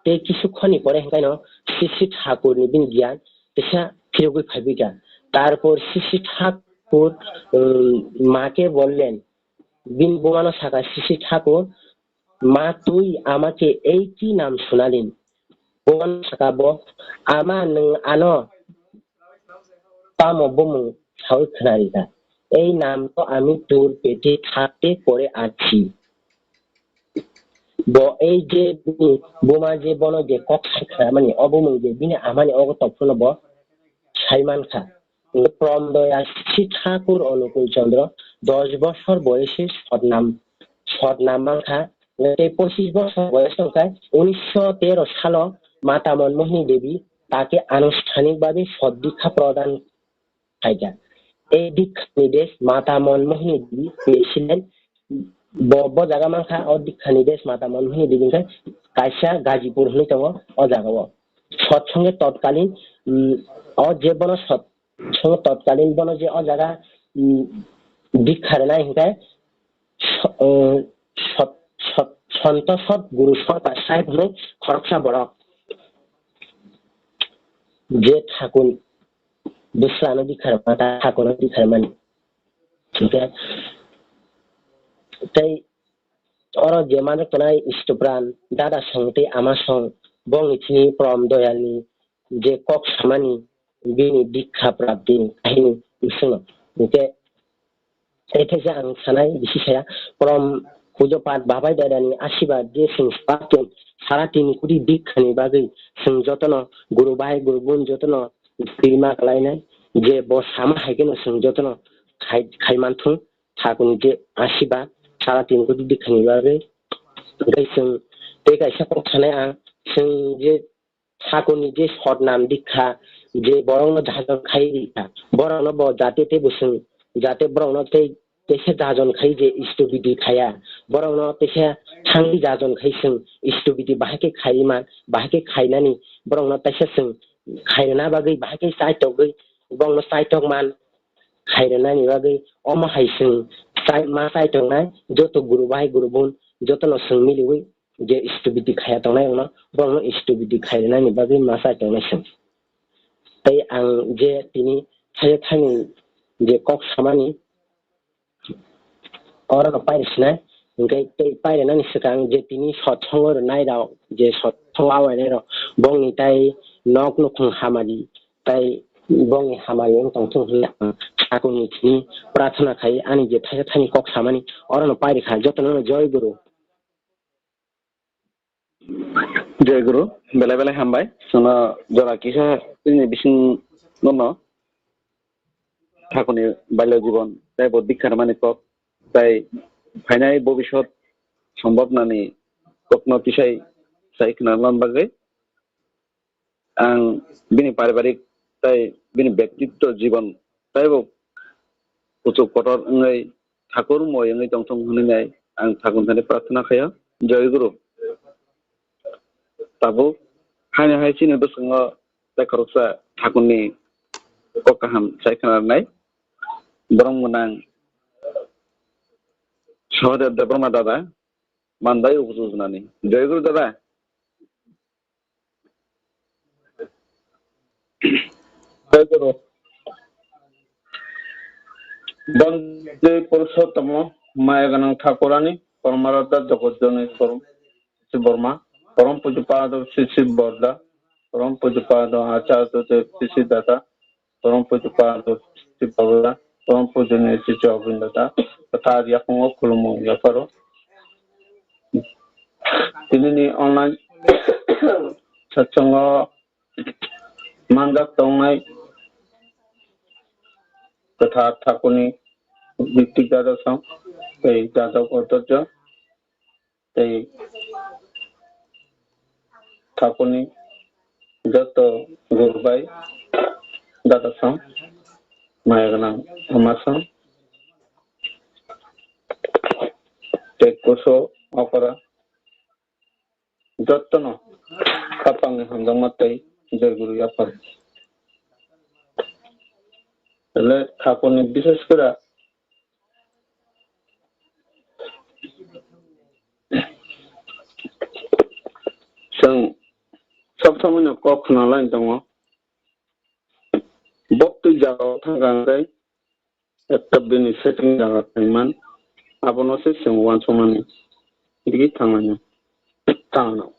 tei kisukkhoni pore hwnkhaino Sri Sri Thakurni bini giyan teisa phirogwi phaibika. Tarpor Sri Sri Thakur, um, ma ke bollen, bini bumano saka Sri Sri Thakur, "Ma tui amake ei ki nam sunalin?" Bumano saka bo, "Ama nwng ano tamo bumung sawi khwnarikha? Ei nam to ami tur pete thakte pore achi." Bo ei je bini buma je bono je kok sai khwnamani, o bumung je bini amani ogo tophuno bo sai mankha. Prom doya Sri Thakur Onukul Chandra dos bosor boyose sotnam, sotnam mankha. Tei pochis bosor boyos wngkha unisho tero salo Mata Manmohini Devi take anusthanik babe sot dikha prodan khaikha. Ei dikha ni desh Mata Manmohini Devi peishilai bo, bo jaga mankha, o dikha ni desh Mata Manmohini Devi wngkha kaisa Gajipur hinwi tongo o jaga o. Sotsonge totkalin, mm, o je bono sot-, sotsonge totkalin bono je o jaga, mm, dikha rwnai hinkhe so-, mm, sot-, sot-, Sonto Sot Guru Sota Sahib hinwi khoroksa borok je Thakur bwsano dikharma ta thakurno dikharmani. Hwnkhe tei oro je manjak tongnai Istupran, Dada Song tei Ama Song, bongni chini Prom Doyalni je kok samani bini dikha praptini kahini bisingo. Hwnkhe Ethe je ang sanai bisi saya, Prom Pujo Path Babai Dadani asibad je chwng sara tin koti dikhani bagwi chwng jotono guru bai guru bun jotono rima kalainai je bo sama hai kheno chwng jotono khai, khai manthung thakurni je asibad sara tin koti dikhani bagwi. Tei chwng tei kaisa kok sanai ang, chwng je thakurni je sotnam dikha, je borokno jajon khai rikha, borokno bo jate tei bwswng, jate borokno tei teisa jajon khai je istubidi khaya, borokno teisa thangwi jajon khai chwng istubidi bahai khe khaiwi man, bahai khe khainani, borokno teisa chwng khairwna bagwi bahai khe chaitokgwi, borokno chaitok man khairwnani bagwi omo hai chwng chai-, ma chaitongnai joto guru bahai guru bun jotono chwng miliwi je stupidity khaya tongnai wngno, borokno stupidity khairwnani bagwi ma chai tongnai chwng. Tei ang je tini thaio thaini je kok samani oro no pairi sinai, hwnkhe tei pairi nani swkang je tini sotsongo rwnai rok, je sotsongo awainai rok, bongni tai nok nukhung hamari, tai bongni hamari wng tongthung hwnwi ang sakuni tini prathana khai ani je thaio thaini kok samani oro no pairi kha, jotono no joy guru. Jai Guru, belai belai hambai. Chwngno jora kisa chini bising nono thakurni bailio jibon tei bo dikharmani kok tei phainai bobisot sombobnani kokno tisai sai khna bagwi ang bini paribarik tei bini bektitto jibon teibo kuchuk kotor wngwi thakur moi wngwi tongthung hwnwi nai ang thakur thani prarthana khaio. Jai Guru. Tabuk haino hai chini bwskango tei khoroksa thakurni kok kaham sai khna rwnai. Borok mwnang Sahadev Debbarma dada, Mandai Upu Jujunani. Jai Guru dada. Jai Guru. Bhante Purushottomo, maya gwnang Thakurani, Paramaradhya Jagat Janani Swarup Sri Borma, Param Pujapado Sri Sri Borda, Param Pujapado Acharya Dev Sri Sri Dada, Param Pujapado Sri Sri Babada, Param Pujaniya Sri Sri Obinda Da, kwthar yakung o khulumo yapharo. Tinini online satsongo manjak tongnai kwthar Thakurni Ritik Dada Song tei Jadok Otorjo tei Thakurni joto guru bai Dada Song, maya gwnang Ama Song tei kuso okora. Jottono khapangni hamjakma tei Jai Guru yaphar. Le Thakurni bishes kora chwng sob somoino kok khna lai tongo. Boktwi jagao thangkha hwnkhe ekta bini setting jaga thangman, abono se chwng uansukmani digi thangmani thangno.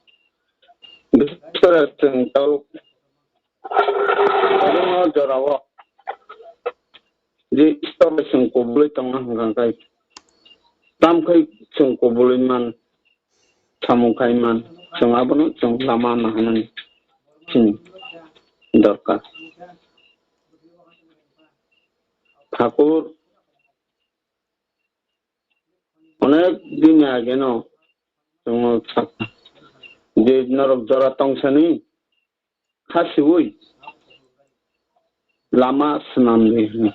Biswara chwng tabuk omo jorao je Ishwar bai chwng kubulwi tongna hwnkha khe, tamkhai chwng kubulwi man, samung khai man, chwng abono chwng lama naharnani chini dorkar. Thakur onek din ageno chwngno sakha je norok jora tongsani khasiui lama swnamdi hwnwi.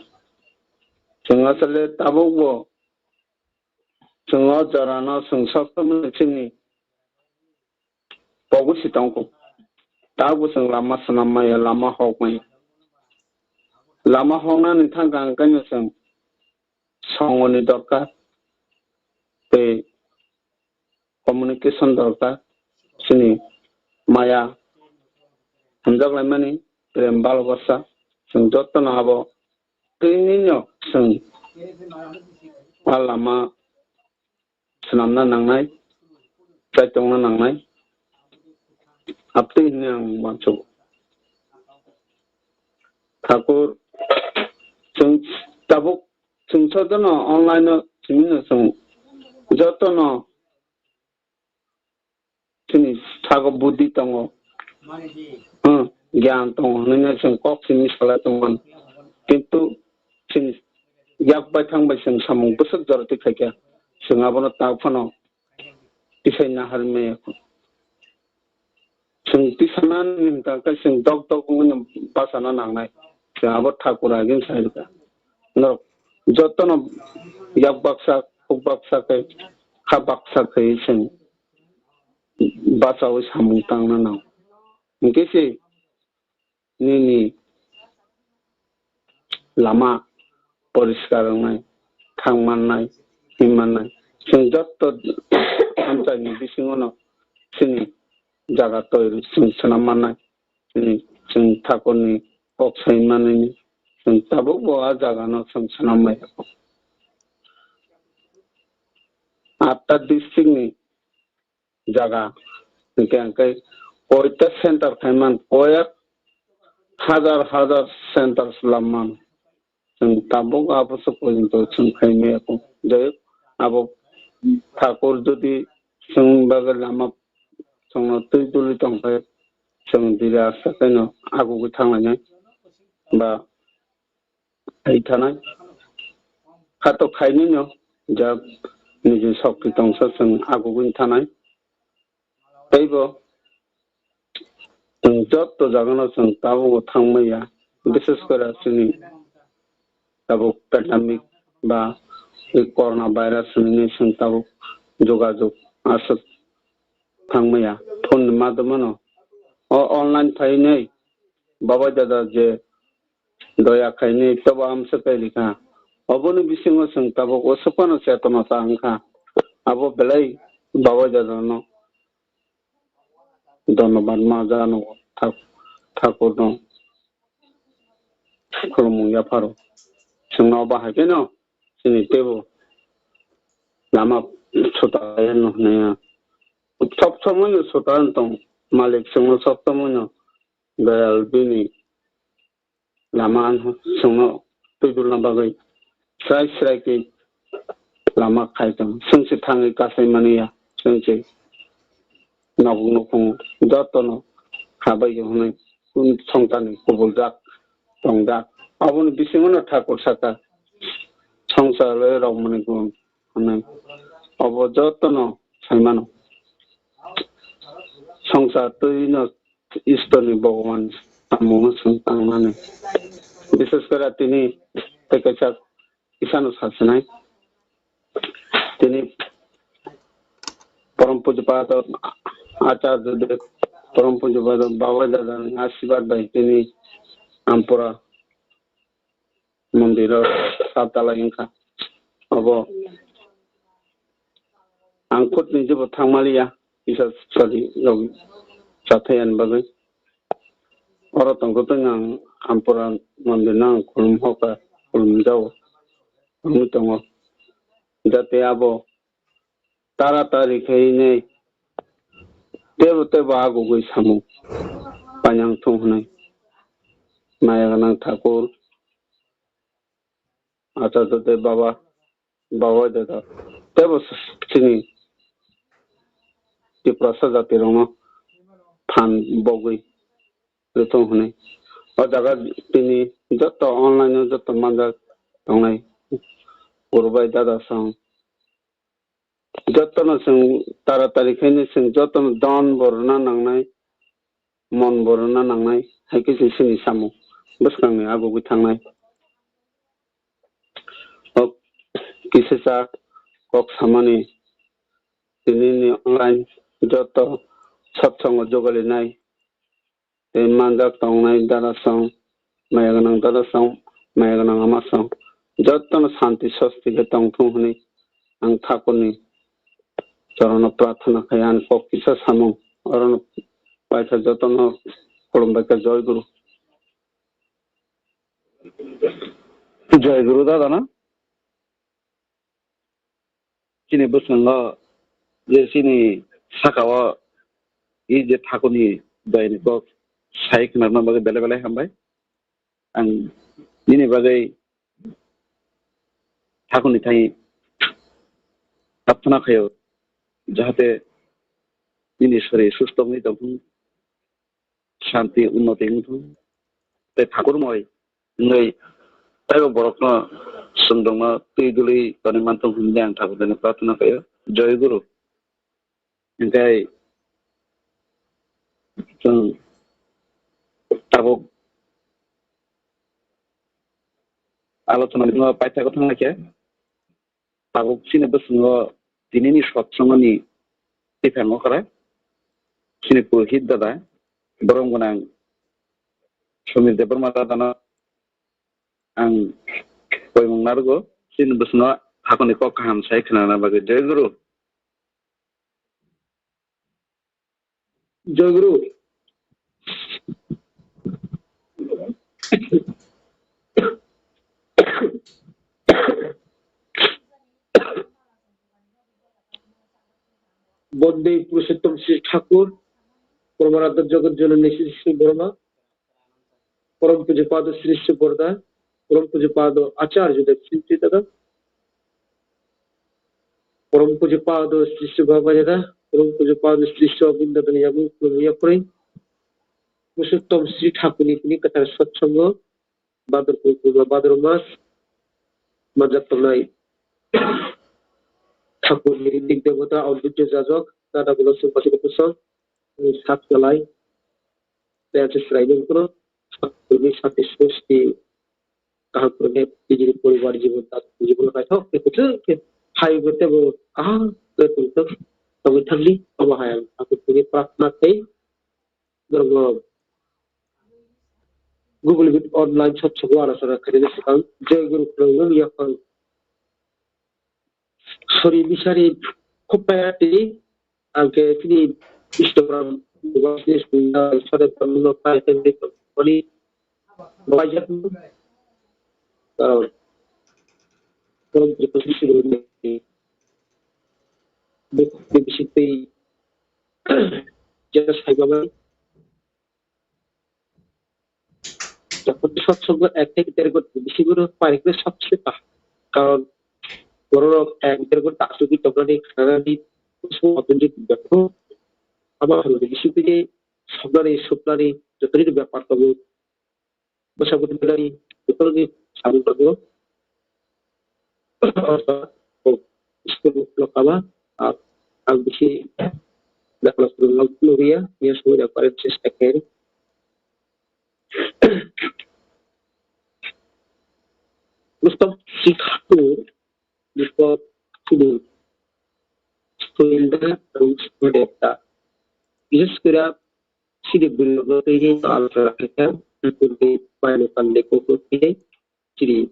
Chwng aswle tabukbo chwng o jorano chwng sob somoi chini pogu si tongkho. Tabukbo chwng lama swnam maya, lama hok maya. Lama hoknani thangkha hwnkhe chwng songoni dorkar tei communication dorkar, chini maya hamjak laimani, prem bhalobasa, Chwng jotono abo twinino chwng a lama swnamna nangnai, chaitokna nangnai, aptwi hwnwi ang uansugo. Thakur, chwng tabuk chwng jotono online-o simi no chwng jotono chini sago buddhi tongo, hmm, gyan tongo hwnwi no chwng kok simi salai tongmani. Kintu chini yak bai thang bai chwng samung bwswk jora twi khaikha, chwng abono ta phano tisai nahar maya. Chwng tisanani hwnkha khe chwng dok dok wngwi bachana nangnai. Chwng abo thakur agini sai rwkha. Norok jotono yak baksa, kuk baksa khe, kha baksa khe chwng bachaui samung tangna nango. Hinkhe se nini lama poriskar wngnai, thang mannai, him mannai. Chwng jotto amchaini bisingono chini jaga toiri chwng swnam mannai. Chini, chwng thakurni kok sai manwini chwng tabukbo a jagano chwng swnam maya. Atta district ni jaga. Hinkhe ang khe koita center khaiman, koyak hajar hajar center slamman. Chwng tabuk abo se porjonto chwng khaimaya kho. Jai hok, abo thakur jodi chwng bagwi lama chwngno twi duli tongkhe, chwng dire asta khaino agugwi thanglainai ba hai thanai. Khato khainino jak niji sokti tongsa chwng agugwini thanai. Teibo chwng jotto jagano chwng tabukbo thangmaya, bishes kore chini tabuk pandemic ba ei corona virus hinwi chwng tabuk jogajog aswk thangmaya. Phone ni madhyamano o online phainwi babai dada je doya khainwi tobo amsa kai rikha. Oboni bisingo chwng tabuk o swkano chetona ta wngkha. Abo belai babai dadano dhonnobad ma jano thak-, thakurno khulumung yapharo. Chwngno bahai kheno chini teibo lama suta ya no hwnwi ya. Sob somoino suta wng tong malik chwngno sob somoino doyal bini lama ano chwngno twi dulna bagwi srai srai khe lama khai tong. Chwng se thangwi kasai mani ya, chwng se nokung nokung jotono khabai hwnwi songchani kubuljak tongjak. Aboni bisingono thakur saka songsar rok mani gun hwnwi obo jotono sai mano. Songsar twino Istorni Bhogoban samungno chwng tangnani. Bishes kore tini tei kaisa kisano sachinai. Tini Param Pujapado Acharya Dev, Param Pujapado Babai Dadani ashirbad bai tini Ampura mondiro sat dalai wngkha. Obo ang khud ni jebo thangmaliya, kisa sadi rok chathai ani bagwi. Oro tongtwtwng ang Ampura mondir no ang khulum hoka, khulum jao, khulumwi tongo. Jate abo taratari khainai tebo tebo agugwi samung painang thung hwnwi maya gwnang thakur Acharya Dev Baba, Baba Deda tebo chini Tiprasa jatirokno phan bogwi rwthung hwnwi. O jaga tini joto online o joto manjak tongnai guru bai dada song. Jotono chwng taratari khaino chwng jotono don bo rwna nangnai, mon bo rwna nangnai, hai khe chwng chini samung bwskangni agugwi thangnai. O kisisa kok samani tinini online joto satsongo jogalinai tei manjak tongnai dada song, maya gwnang dada song, maya gwnang ama song, jotono santi sosti khe tongthung hwnwi ang thakurni chorono prarthana khai ani kok kisa samung orono paikha jotono khulumbaikha Joy Guru. Jai Guru dada na? Chini bwskango je chini saka o i je thakurni doini kok sai khwnarwkna bagwi belai belai hambai. Ang nini bagwi thakurni thani prarthana khaio, jahate nini sori susto wngwi tongthung, shanti unnoti wngthung. Tei thakurmoi wngwi taibo borokno chwng dongno twi dului tonwi manthung hwnwi ang thakurni thani prarthana khaio. Jai Guru. Hingkhe chwng tabuk alochona bisingo paithago thangna khe, tabuk chini bwskango tinini sotsongoni twiphang okra, chini purohit dada, borom gwnang Samir Debbarma dadano ang poimung narwgo, chini bwskango thakurni kok kaham sai khwnana bagwi. Jai Guru. Jai Guru. Bonde Purushottam Sri Thakur, Paramaradhya Jagat Janani Sri Sri Borma, Param Pujapado Sri Sri Borda, Param Pujapado Acharya Dev Sri Sri Dada, Param Pujapado Sri Sri Baba Dada, Param Pujapado Sri Sri Abinda Dada Yamu Kulum Yapri, Purushottam Sri Thakurni tini kwthar satsongo, Bhadrapur Purba Bhadra Mas, manjak tongnai Thakurni rindik debota, Audhijjo Jajok, Dada Gulosing Pasika Pusok, Satkalai, Tei Chwrai Nungkro, Thakurni Sati Srosti, kaham kwrwngkhe nijini poribar jibon, jibon naithok khe kwthwng khe hai bo teibo kaham khe tongthok, tongwi thangli, omo hai ang Thakurni prarthana tei norokno Google Meet online sotsogo alochona khainani swkang Jai Guru khulumung yaphang sori bisari khub paya tini ang khe chini Instagram, sode tongmani paijak karon bising twi jesa saiba bai. Jokhon sotsogo ek theke der ghonta ni bisingo no pairiknai sobse kaham. Karon bororok ek der ghonta achugwi tongnani khanani bwskango automatic bepar. Abo hamya ni bisingtwi somnani, sopnani jotono bepar tongo. Bwsa bwtwi belai jotono samung tongo. School no kama, ah, ang bisi dakla phwrwng lok nugwi ya, ya soi da pare chesta khe. Rustom Singh Thakur ni pok chini Surinda Rus Devta. Bises kura chini bwrwi rok no twi alochona khaikha, Thakur ni bai ni pande kukur khe chini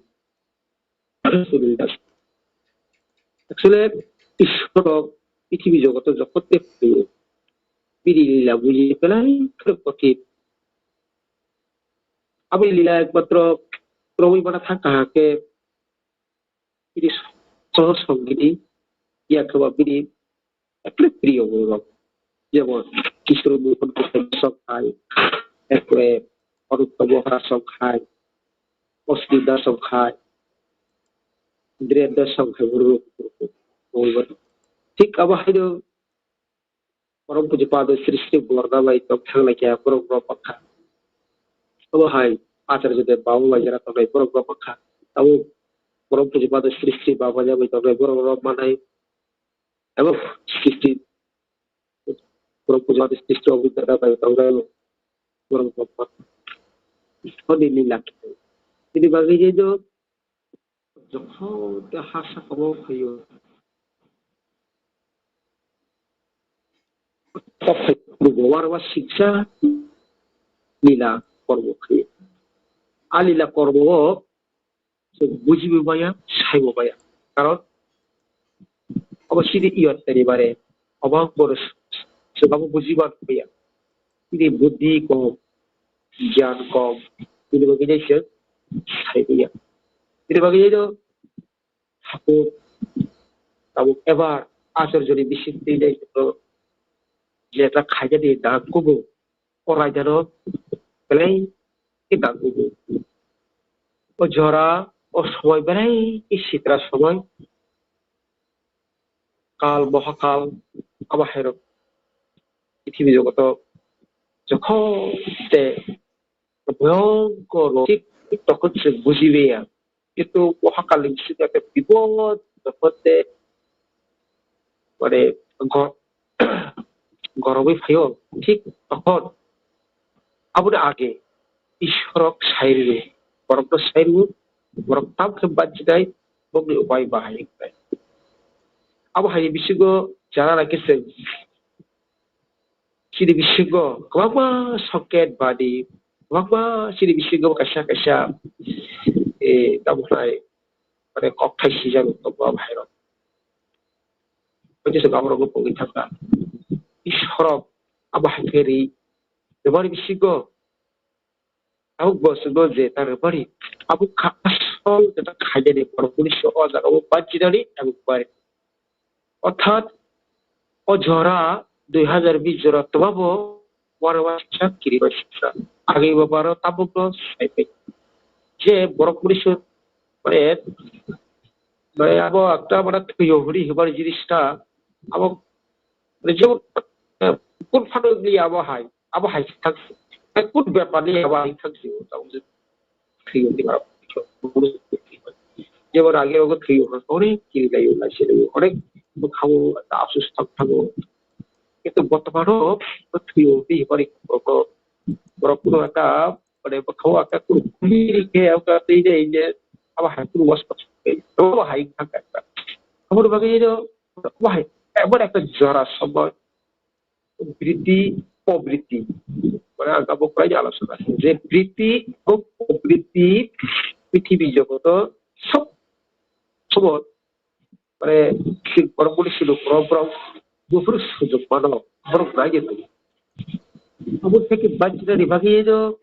Surinda. Actually, Ishwar rok prithibi jogoto jokhon tei phaio. Bini lila buji belai kheno kothin. Aboni lila ekmatro romwi mana thang kaham khe bini sohor songini ya khe ba bini ekle priyo borok. Jemon Kishore Mohan Kishore song hai, ekre Anuttam Mohara song hai, Asmita song hai, Indriya Das song hai borok. Thik abo haino Param Pujapado Sri Sri Borda bai tong thang lai kha borok rok bangkha. Abo hai Acharya Dev Babu bai jera tongnai borok rok bangkha. Abo Param Pujapado Sri Sri Baba bai tongnai borok rok manai. Abo Sri Sri Param Pujapado Sri Sri Abinda bai tongnai borok rok bangkha. Honi ni lak. Ini bagi je do Jokhon tei ha sakao phaio, o phaio, warma siksa lila kormo khaio. A lila kormo o chwng bujibo maya, saibo maya. Karon obo chini iyot teri bare, obo ang bono s-, s-, swkangbo bujiba nukya. Chini buddhi kom, gyan kom, bini bagwi nai chwng saiya. Bini bagwi no tabuk, tabuk ebar achor joni bising twi nai joto jeta khaijani dang kubu o raidano belai khe dang kubu. O jora o somoi belai khe sitra somoi. Kal, mohakal, abo hairok prithibi jogoto jokhon te bhayongkor rok thik, thik tokon chwng bujiya. Kintu mohakal ni bisingo khe bipod jokhon te mane go-, gorogwi phaio, thik tokon aboni age Ishwar rok sai rwo, borokno sai rwo, borok tam khe bachidai, bokni upai bahai wngnai. Abo haini bisingo jana nai khe chwng chini bisingo kwbangma songket badi, kwbangma chini bisingo kaisa kaisa, eh, tamo khlai, mane kokthai sijak tongo abo hairok. Hwnkhe chwng aborokno pogwi thangkha. Ishwar rok abo hai khe ri, bebari bisingo abo bo chwngno je ta rwmani, abo kha asol jeta khainani borok unisho o jaga o banchidani abo bari. Orthat o jora dui hazar bish jora twmabo uanama siksa, kirima siksa. Agaibo baro tabukno saipai. Je borok unisho mane, mane abo ekta mane thwiyo hwnwi hwnmani jinis ta, abo mane jemon, eh, kung phano wngya abo hai, abo hai thang si. Eh, kung bepar ni abo hai thang si, abo je thwiyo hwnwi abo. Jemon age ogo thwiyo hwnwi onek kiri laio, laisi laio, onek bwkhao afsus thang thango. Kintu bortomano thwiyo hwnwi hwnmani borokno, borokno ekta mane bwkhao ekta kung kiri khe ekta twi de ine abo hai kung was pas abo hai thang ekta. Aboni bagwi no Wahai, emon ekta jora somoi, priti, pobriti. Mane ang abo kwlaino alochona. Je priti, o pobriti, prithibi jogoto sob somoi, mane sing borok muni silo borok, borok buphuru sujok mano, borok naidi. Abo theke bachinani bagwi no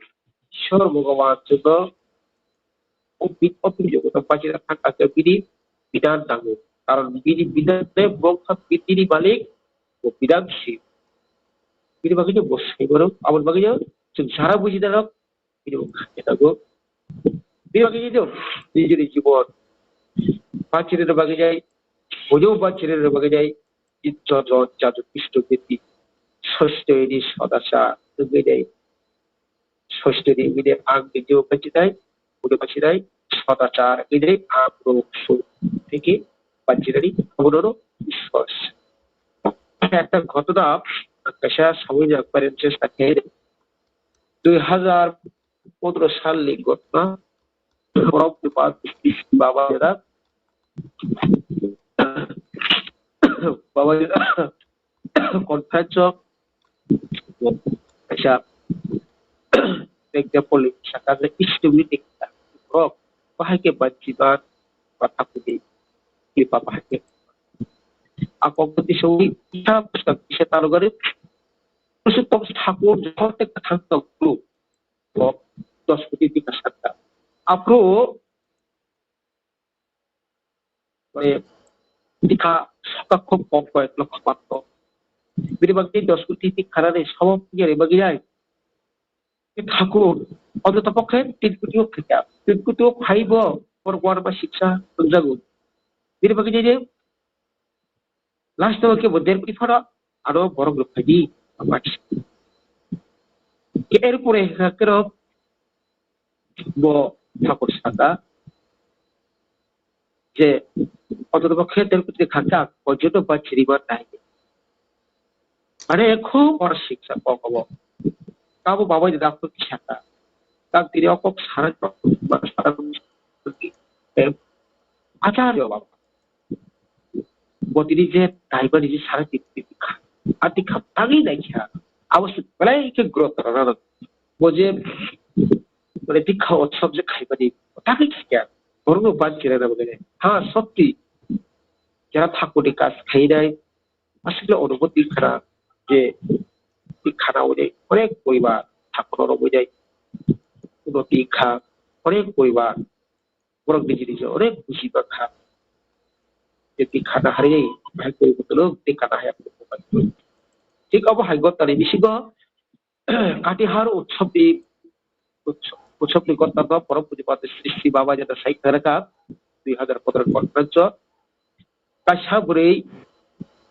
Ishwar Bhogoban joto o bi-, o prithibi jogoto bachina thangkha khe bini bidan nango. Karon bini bidan le bo wngkha prithibi malik, bo bidan si. Bini bagwi no bo sai mano, aboni bagwi no chwng sara buji nango, bini bo khaina nango. Bini bagwi no nijini jibon bachina bagwi jai, bojo bachina bagwi jai, Itto jon jadu pisto giti, sosto ini sodasa, wngwi dai. Sosto ni wngwi dai, ang video bachidai, udo bachidai, sodachar wngwi dai, ang rok su. Tiki bachidai, abono Ishwar. Ekta ghotona, ang kaisa samui jak paren chesta khe. Dui hazar pondro salni ghotona, borok ni baba jeda, baba jeda, conference o kaisa example sakha je student ni borok bahai khe banchi ban ba thapudi, khe ba bahai khe. Ako pati sawi kisa bwskang kisa talugari, Purushottam Thakur joto tei kwthang tong phuru, bo dos koti tikha sakha. Aphuru, mane, tikha sakha khub kom, koyek lokho matro. Bini bagwi dos koti tikha nani sabab yari bagwi nai. Thakur, ontotopokhe tin koti o khaikha. Tin koti o phaibo, borok uanama siksa wngjago. Bini bagwi nai, Last o kebo der koti phano aro borok rok phaidi, ama kisa. Ke er pore hwnkha khe rok bo thakur saka je, ontotopokhe der koti khakha, porjonto ba chiriba nai. Mane khub boro siksa kok obo. Tabo babai da kok saka. Tang tini o kok sana, sana, Acharya baba. Bo tini je taibani je sara tini tini kha. Ati kha tangwi nai kha. Abo se belai khe growth rana. Bo je mane dikha utsav je khaibani tangwi kha kya. Borokno ban kira na bagwi. Ha, sotty. Jara thakurni kaj khainai. Aswkle onoboti khana je twi khana wnwi onek poribar thakurno romwi nai. Uno twi kha, Onek poribar borok niji niji onek buji mankha. Je tikha naharwi bahai poribortono tikha nahaya. Thik obo hai gotani bisingo Katihar utsobni, utsob, utsobni gotano Porom Pujapati Sri Sri Baba Jeta sai kharaka dui hazar pondro conference o kaisa bwrwi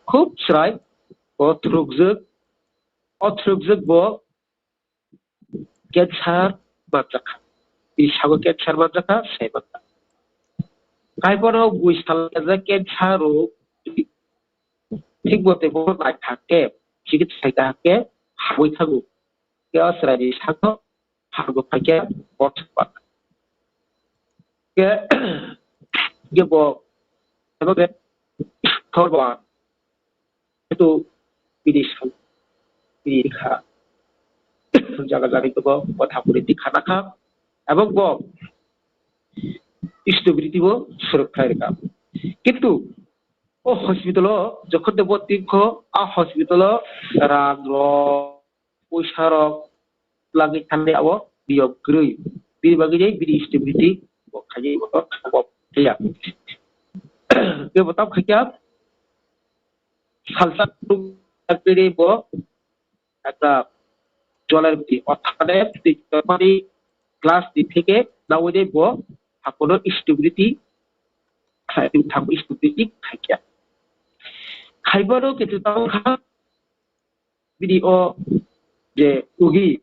khub chwrai o thwrwkjwk, o thwrwkjwk bo cancer manjakha. Bini sago cancer manjakha, sai manjakha. Kaibono bui salajak cancer rok thik bo tei bono naithak khe, chikitsa khaikha khe hamwi thango. Khe o chwraini sakno hamrwk phaikhe borsa ba. Khe, khe bo, abo khe thorban. Jehetu bini sal, bini kha, jaga jagani tongo, bo thapuri tikha nakha, ebong bo stability bo swrwk khlai rwkha. Kintu o hospital o jokhon de bo tingkho, a hospital o rang rok, puisa rok twlangwi thangwi abo niyom kwrwi. Bini bagwi je bini stability bo khaijak, bo to thangbo thaya. Khe bo tam khaikha, salsa kwrwi bo ekta jwalai rwdi, orthat mane twi tongmani glass ni theke nawi de bo hakono stability khai, tamo stability khaikha. Khaibano kintu tamo kha bini o je rugi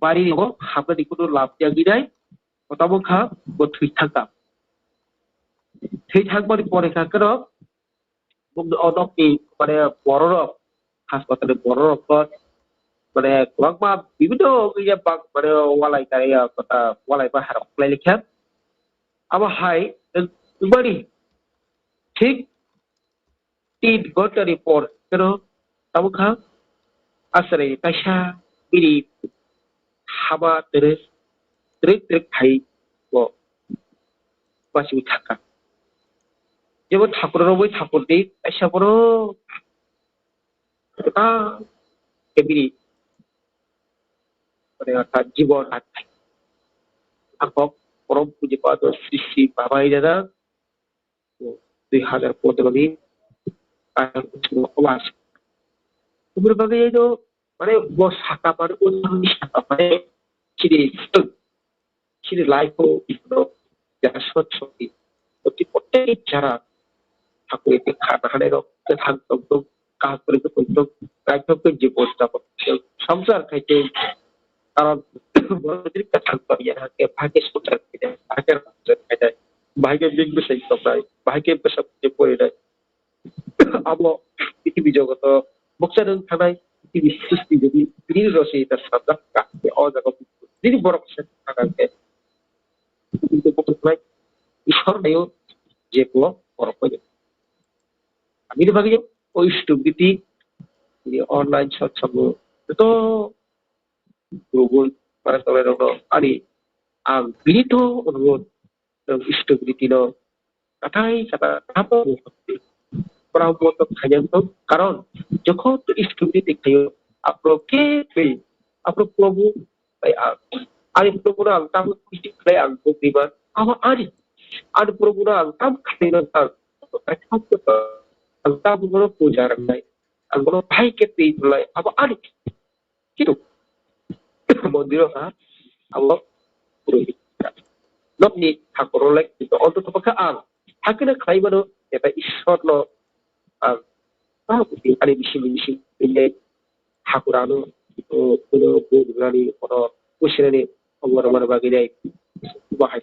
bari o hapnani kuno lab ya gwi nai, bo tamo kha bo thwi thangkha. Thwi thangmani pore kha keno bumni o nokni mane bororok, haspatalni bororok bo mane kwbangma bibinno wngya bang mane walai kariya kota walai baharok khlai likha. Abo hai wng-, wngmani thik tin ghontani por keno tamo kha aswrwi kaisa bini hama twrwk twrwk twrwk khai bo bachwi thangkha. Jebo thakur romwi thakur di kaisa borok kwtal khe bini mane orthat jibon rang khai. Ang kok borom puji pa do sri sri baba ida da. Dui hazar pondro ni, ah, October. Oboni bagwi no, mane, bo saka, mane, o saka, mane, chini, chini life o, no, jara sot soti, oti, protek jara, hakuri, khana, hane, rok, kwthang, tong, tong, kaham kwrwngkhe tongthok, naithokgwi jibon japon khe swngchar khaitwi. Karon borok jodi kwthang tongya hwnkhe bahai swngchar khainai, bahai khe rangchak khainai, bahai khe bini bwsai tongnai, bahai khe bwsa bwsai porinai. Abo prithibi jogoto bukcha nwng thanai, prithibi srishti jodi bini rosita sajak kha, o jaga bini borok se thangkhe. Kintu bukhuk nai Ishwar naio je bo borok bai. Abini bagwi o stupidity, ni online satsang joto gurubun para tolai rokno ani ang bini to onurodh, stupidity no kathai sana tamo pora moto khayang to karon jokhon stupidity khayo apro ke pe apro Prabhu bai ang ani Prabhu no ang tamo kusi khlai ang bukriman abo ani ani Prabhu no ang tam khlai no ang ang tamo no puja rwnai ang bono bahai khe twi rwnai abo ani. Kintu mondiro ha abo purohit nokni thakur rok lai kintu onto tongkha ang hakhe no khlai mano eta Ishwar no ang ani bising bising twi thakurano kuno bo rwnani kono kusinani obo rwmani bagwi nai bahai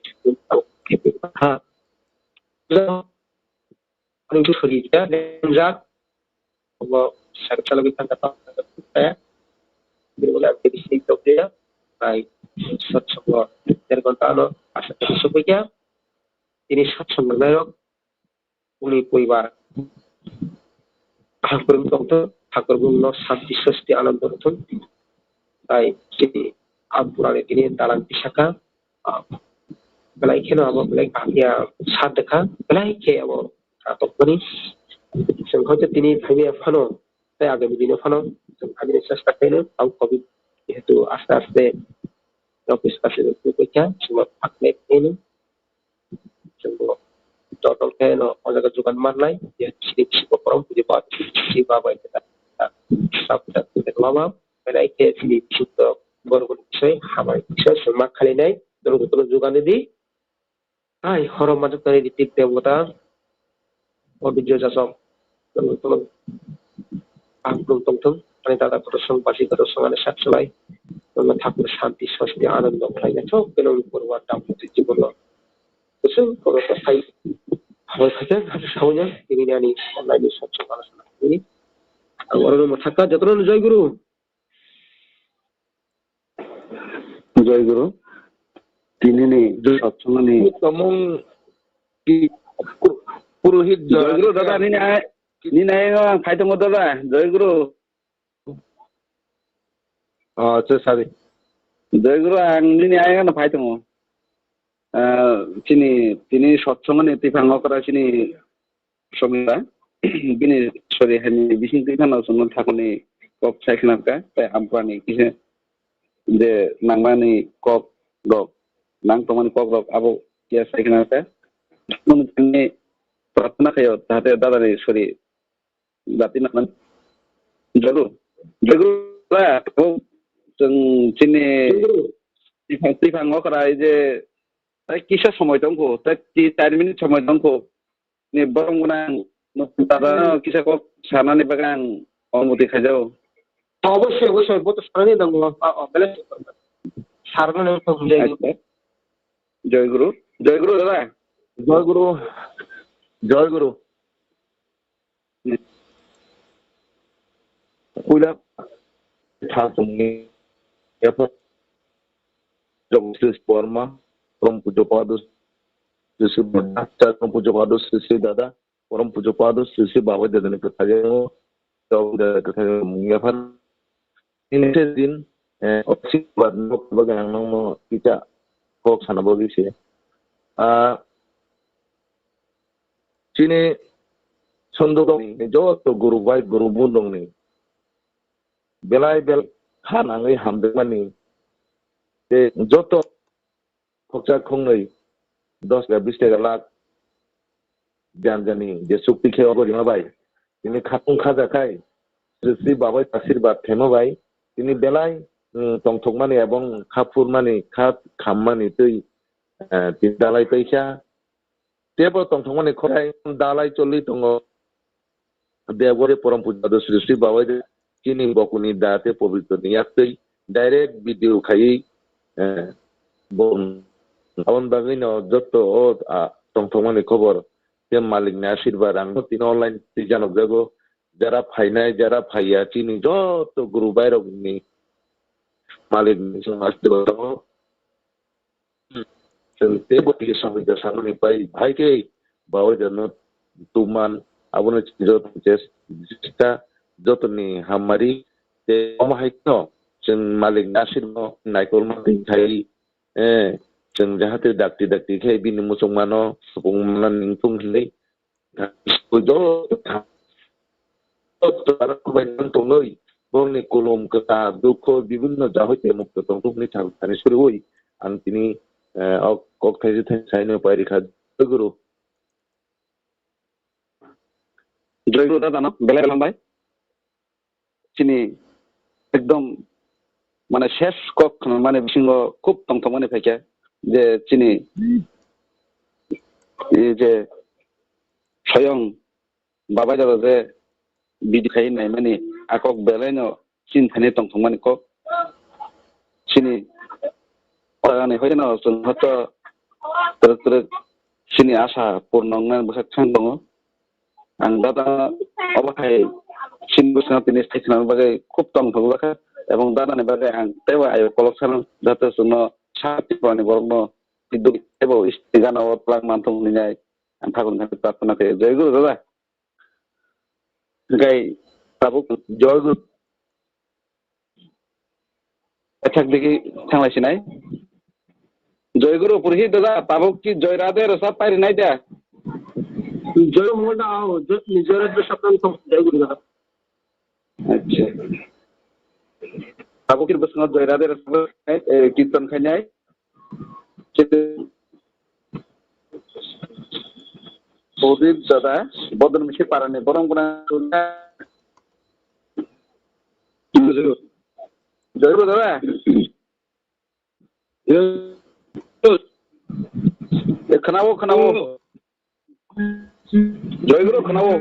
ha. Ani thuri ya, jak, obo sakchalogwi thangkha tamo kaya. Bini ulo ang tebisi tokya, bai, sot songo, der ghonta ano, asa tebisi sopikya. Tini sot songo nairok, uni poribar. Thakur tongthok, thakur bumno santi sosti anando rwthun. Tai tini ampurani tini dalang pisaka, ah, belai kheno abo belai kaham ya sat dekha, belai khe abo tokmani. Chwng hoito tini phaimaya phano, tei agami dino phano chwng phaimani chesta khaino, tau covid jehetu aste aste Office kasi rok tubui kha, sima phaknai phaiwi. Chwng bo total khe no o jaga jugan mannai, je sini siko porom puji ba, si ba bai ta, ta, ta, ta, ta, mama, belai khe sini sukto borok ni bisoi, hamari bisoi, sima khalinai, dorok jotono jugan di. Hai, horo majak tani di tik debota, o video jasok, tong tong, ang tong tong tong, ani dada kotor song, basi kotor song, ani sak salai, tongna thakna shanti, swasti, anando khlai na, chok, keno, purwa, dam, jibon, no. Kusung, kotor, sai, hamai khaijak, hati sawi na, tini ani, online ni sab song, ana sana, tini. Ang oro no thakka, jotono no Jai Guru. Jai Guru. Tini ni Jai satsang ni Tamung ki Pu-, Purohit Jai Guru, Jai dada, nini ai, nini ai no, phai tongo dada, Jai Guru. Ah, acha, sari. Jai Guru, ang nini ai no phai tongo. Ah, chini, tini satsang ni tiphang okra chini Somila, bini sori hani bising twi phano chwngno thakmani kok sai khna kha, tei amprani kisa je nangnani kok rok, nang tongmani kok rok abo kisa sai khna kha. Nung tini prarthana khaio, jahate dadani sori jati nangmani. Jodu, jodu, ba, abo chwng chini tiphang, tiphang okra je, tei kisa somoi tongkho, tei ti char minute somoi tongkho. Ni borong gwnang, no, tara no kisa kok sanani bagwi ang onuti khaijao. Obosoi, obosoi, bo to sanani nango. A, o, bele sarno nang thok jai. Acha. Jai Guru, Jai Guru dada. Jai Guru, Jai Guru. Puila thang tongni yapha Jagdishesh Borma, Param Pujo Padu Sri Sri Dada, Param Pujo Padu Sri Sri Dada, Param Pujo Padu Sri Sri Baba Dada ni kwthai o, Baba Dada kwthai o mung yapha. Ini se din, eh, osi bad no baga ang nang no kita kok sana bagi se. Ah, chini Sunduk ni joto guru bai guru bundung ni belai bel kha nangwi hamjakmani tei joto khoksa khongnwi dos taka bis taka lakh jani jani je chukti khe obo rima bai tini khatung khaja khai Sri Sri Babai asirwad themo bai tini belai, mm, tongthokmani ebong kha phurmani kha khammani twi, eh, tini dalai paikha. Tebo tongthokmani khorai dalai choli tongo. Debori Param Pujo Sri Sri Babai de chini bokuni da te pobitro ni yaktwi direct video khaiwi, eh, bo aboni bagwi no joto o, ah, tongthokmani khobor te malik ni asirwad ang tini online twi janok jago. Jara phainai, jara phaiya chini joto guru bai rok ni malik ni asirwad tongo. Chwng teibo twi samwi da samani pai, hai khe Babai Dano tuman, abono chini joto chesta, jotoni hammari, tei omo hai no chwng malik ni asirwad no naikolma twi khai, eh, chwng jahate dakti dakti khe bini muchungmano supung mano ningthung hinwi Borokni kulum kwta dukho bibinno jahoi tei mukto tongthok hwnwi thani suriwi ang tini, eh, o kok thaisa thaisa saino pai rikha. Jai Guru. Jai Guru dada no belai belai hambai. Chini ekdom mane ses kok khna mane bisingo khub tongthokmani phaikha je chini, e, je soyong Babai Dada je bidi khai naimani a kok belaino chini thani tongthokmani kok. Chini orani hoino chwng hoto twrwk twrwk chini asa purno wngnani bwswk thang tongo. Ang dada obo hai chini bwskango tini sai khna bagwi khub tongthok jakha, ebong dada ni bagwi ang teibo ayo kolok sano jate chwngno sa Tripura ni borok no teibo stigana o twlak manthok hwnwi ang Thakur ni thani prarthana khaio. Jai Guru dada. Hingkai tabuk Jai Guru. Ethak digi thanglai sinai. Jai Guru Purohit dada, tabuk ki Jai Radhe rwchap pai rinai da? Jai Guru dada, ao, Jai, Jai Radhe rwchap nang thok, Jai Guru dada. Acha. Tabuk kir bwskango Joy Radhe Rasa, eh, kirtan khainai. Prodip dada, Bodon Misi Parani, borong guna. Joy Guru dada. Eh, khwnao, khwnao. Joy Guru, khwnao.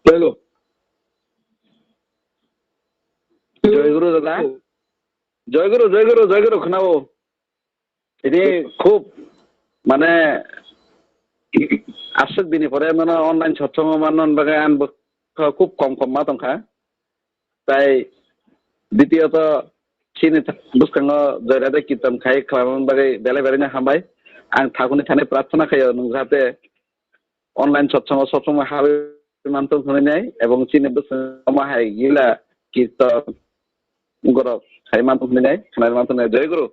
Hello. Joy Guru dada. Joy Guru, Joy Guru, Joy Guru, khwnao. Ini khub, mane, aswk dini pore mano online satsongo manna bagwi ang bo khub kom kom ma tongkha. Tai ditiyoto chini bwskango Joy Radhe Kirtan khai khlaimani bagwi belai belai no hambai. Ang Thakurni thani prarthana khaio nwng jate online satsongo sob somoi habwi mantong hwnwi nai, ebong chini bwskango omo hai gila kirtan gorok khai mantong hwnwi nai, khnai mantong nai. Joy Guru.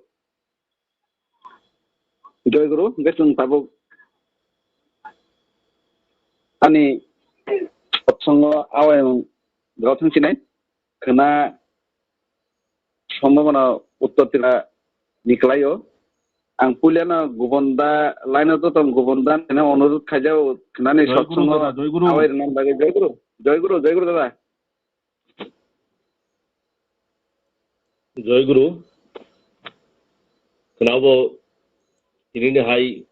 Joy Guru, hwnkhe chwng tabuk ani satsongo awai rok thang sinai khna sombhabona Uttor Tripura ni kwlaio. Ang puilano Gubon da, line o joto Gubon da nini onurudh khaijao khnani Joy Guru satsongo dada, Joy Guru. Awai rwna bagwi. Joy Guru, Joy Guru, Joy Guru dada. Joy Guru. Khwnabo tinini hai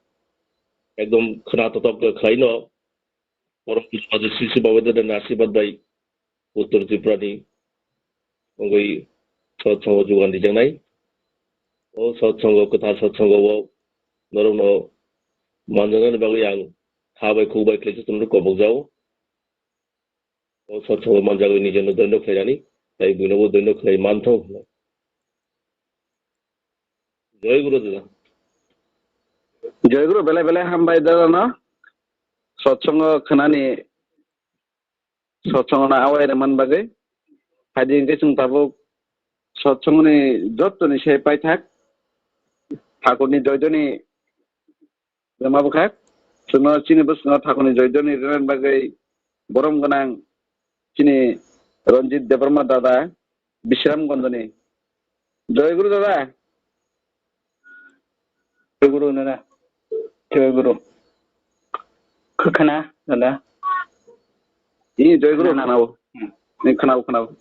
ekdom khwna totok khlaino, borom pujapado Sri Sri Baba Dada ni asirwad bai Uttor Tripura ni wngwi sotsongo jugan rijaknai. O sotsongo, kwthar sotsongo o norokno manjaknani bagwi ang ha bai khuk bai khlaijak tongmani kobokjao. O sotsongo manjagwi nijeno doino khlainani, tai buinobo doino khlai manthok hwnwi. Joy Guru dada. Joy Guru, belai belai hambai dada no. Sotsongo khwnani, sotsongo na awai rwmani bagwi. Haidi hwnkhe chwng tabuk sotsongoni jottoni se paithak. Thakurni joidoni rwma bwkha. Chwngno chini bwskango thakurni joidoni rwnani bagwi borom gwnang chini Ranjit Debbarma dada, Bisramganjni. Joy Guru dada. Joy Guru dada. Joy Guru. Khwkhwna dada. Ee, Joy Guru khwnao. Hmm. Ee, khwnao, khwnao.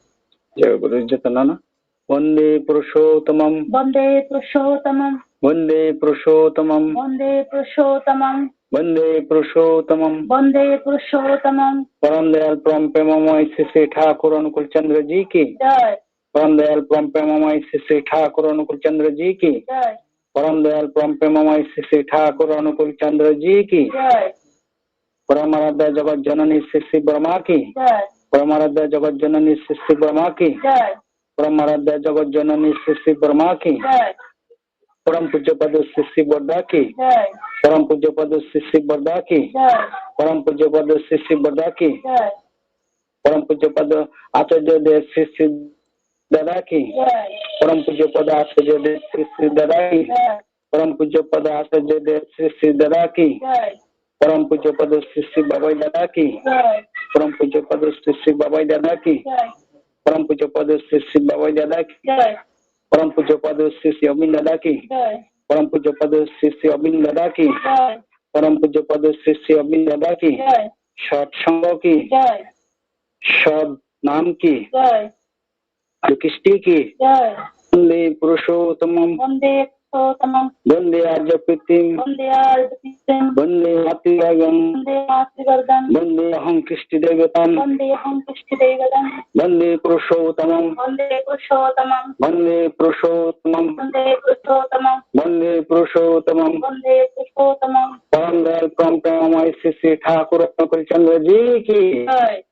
Joy Guru jotono no. Vande Purushottamam. Vande Purushottamam. Vande Purushottamam. Vande Purushottamam. Vande Purushottamam. Vande Purushottamam. Param Dayal Param Premamay Sri Sri Thakur Anukul Chandra Ji Ki. Jai. Param Dayal Param Premamay Sri Sri Thakur Anukul Chandra Ji Ki. Jai. Param Dayal Param Premamay Sri Sri Thakur Anukul Chandra Ji Ki. Jai. Param Aradhya Jagat Janani Sri Sri Brahma Ki. Jai. Param Aradhya Jagat Janani Sri Sri Brahma Ki. Jai. Param Aradhya Jagat Janani Sri Sri Brahma Ki. Jai. Param Pujya Pada Sri Sri Bordha Ki. Jai. Param Pujya Pada Sri Sri Bordha Ki. Jai. Param Pujya Pada Sri Sri Bordha Ki. Jai. Param Pujya Pada Acharya Dev Sri Sri Dada Ki. Jai. Param Pujya Pada Acharya Dev Sri Sri Dada Ki. Jai. Param Pujya Pada Acharya Dev Sri Sri Dada Ki. Jai. Param Pujya Pada Sri Sri Babai Dada Ki. Jai. Param Pujya Pada Sri Sri Babai Dada Ki. Jai. Param Pujya Pada Sri Sri Babai Dada Ki. Jai. Param Pujya Pada Sri Sri Obin Dada Ki. Jai. Param Pujya Pada Sri Sri Obin Dada Ki. Jai. Param Pujya Pada Sri Sri Obin Dada Ki. Jai. Sat Sangho Ki. Jai. Sat Nam Ki. Jai. Kristi Ki. Jai. Vande Purushottamam. Vande Purushottamam. Vande Arya Pritim. Vande Arya Pritim. Vande Mativargam. Vande Mativargam. Vande Aham Kristi Devatam. Vande Aham Kristi Devatam. Vande Purushottamam. Vande Purushottamam. Vande Purushottamam. Vande Purushottamam. Vande Purushottamam. Vande Purushottamam. Param Dayal Param Premamay Sri Sri Thakur Anukul Chandra Ji Ki. Jai.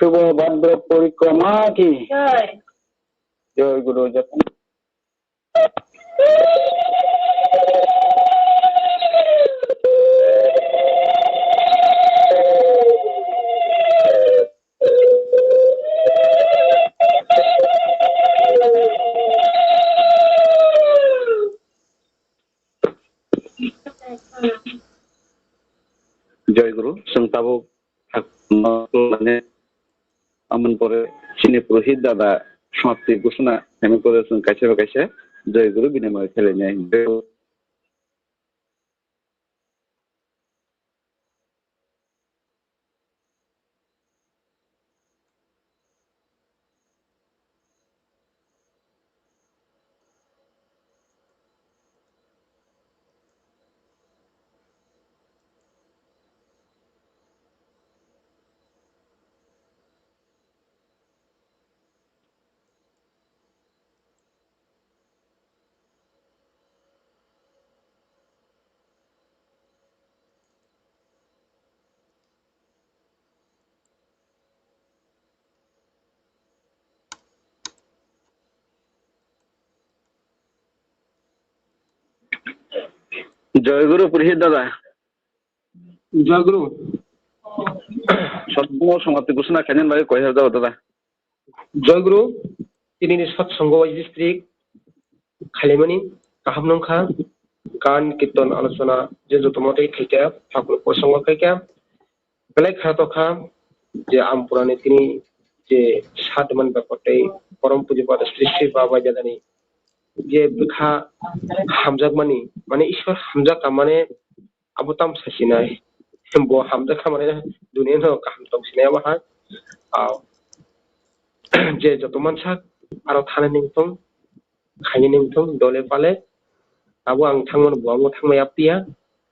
Shubho Bhadra Porikrama Ki. Jai. Joy Guru Jai. Joy Guru, chwng tabuk mane, amoni pore chini purohit dada samapti ghosona khaimani pore chwng kaisa bai kaisa Joy Guru binimoi khlainai. Joy Guru Purohit dada. Joy Guru. Sotmo samapti ghosona khainani bagwi koi hajar dada. Joy Guru, tinini satsongo wai district khalimani kaham nungkha, gan, kirtan, alochona, je joto motoi khaikha, thakur prosango khaikha, belai kha tokha, je ampurani tini je sadman bapatei, porom pujo pada Sri Sri Baba Jadani, je bwkha hamjakmani, mane Ishwar hamjakha, mane abo tamo sasinai. Bo hamjakha mane duniya no kaham tong sinai abo hai. Ah, je joto mansak aro thani ningthung, khaini ningthung, dole pale, Abo ang thangmano bo abo thangmaya piya,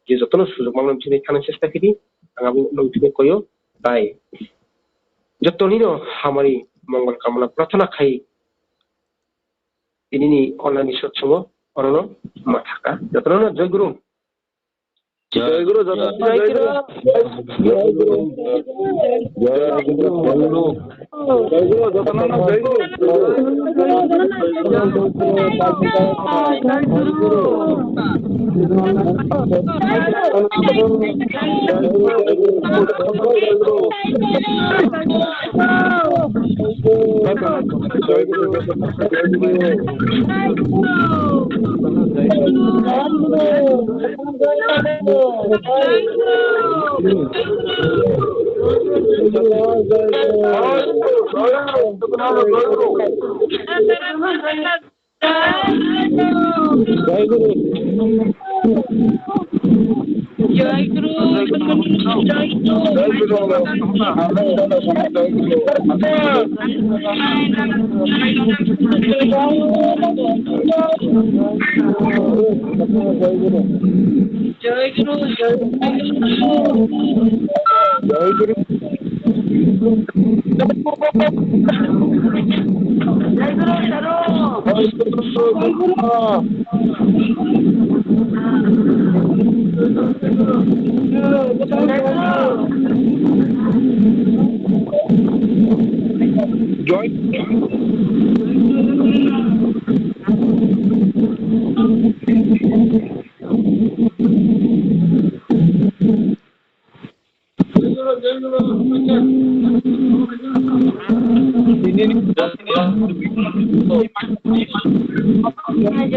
je jotono sujok mangno bisi thangna chesta khidi, ang abo nung tini koyo, bai. Jotonino hamari mongol kamana prarthana khai, tinini online ni sotsomo, orono mathaka. Jotono Joy Guru. Joy Guru, jotono Joy Guru. Joy Guru. Joy Guru. Joy Guru, jotono Joy Guru.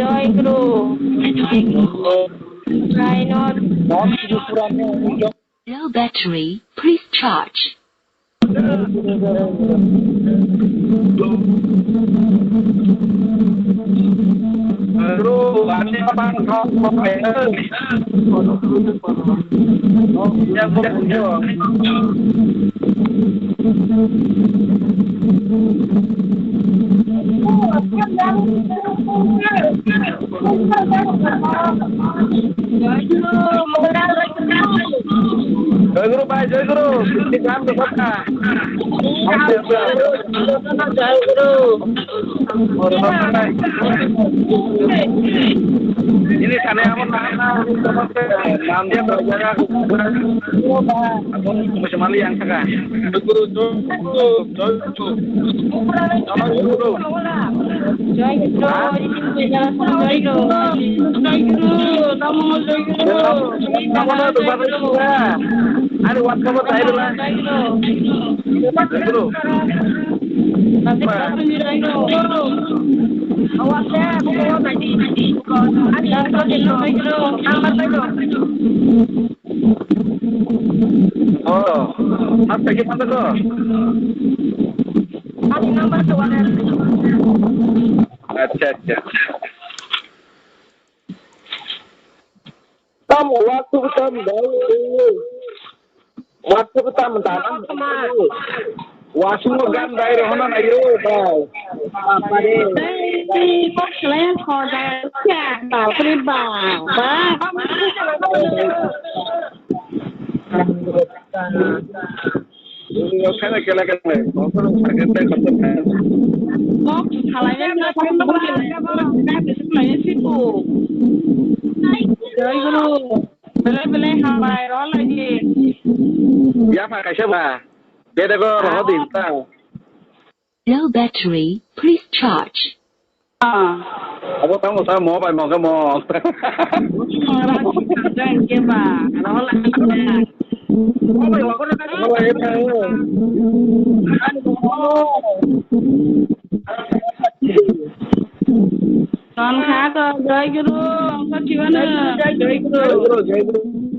Joy Guru. Try not. Low battery, please charge. Joy Guru bhai, Joy Guru. Bini kam to sabka. Joy Guru. Ini sana amo na na. Nam dia to jaga. Amo mesti mali yang saka. Joy Guru, Joy Guru, Joy Guru. Joy Guru, Joy Guru, Joy Guru, Joy Guru, tamo Joy Guru, Joy Guru. Ani WhatsApp-o thairwla. Joy Guru. Joy Guru. Joy Guru. Oh, hasta ke mata ko? Ani number to wala. Acha, acha. Tam, waktu tam, dai. Waktu tam, tam. Wasu gan dai rohona na yo, dai. Ei, kok selain kau dai, ya, bapre bap, bap. Kok selain kau dai, kok selain situ. Joy Guru, bele bele hambai roh lagi. Ya, Pak, kaisa ba. Beda ko roh din ta. Low battery, please charge. Ah. Abo tamo sa mo bai mo ke mo. Ora ki kanda ke ba. Ora la ki ba. Mo bai mo ko na. Mo bai ta. Ton kha ko, Joy Guru, ang ko thibana. Joy Guru, Joy Guru.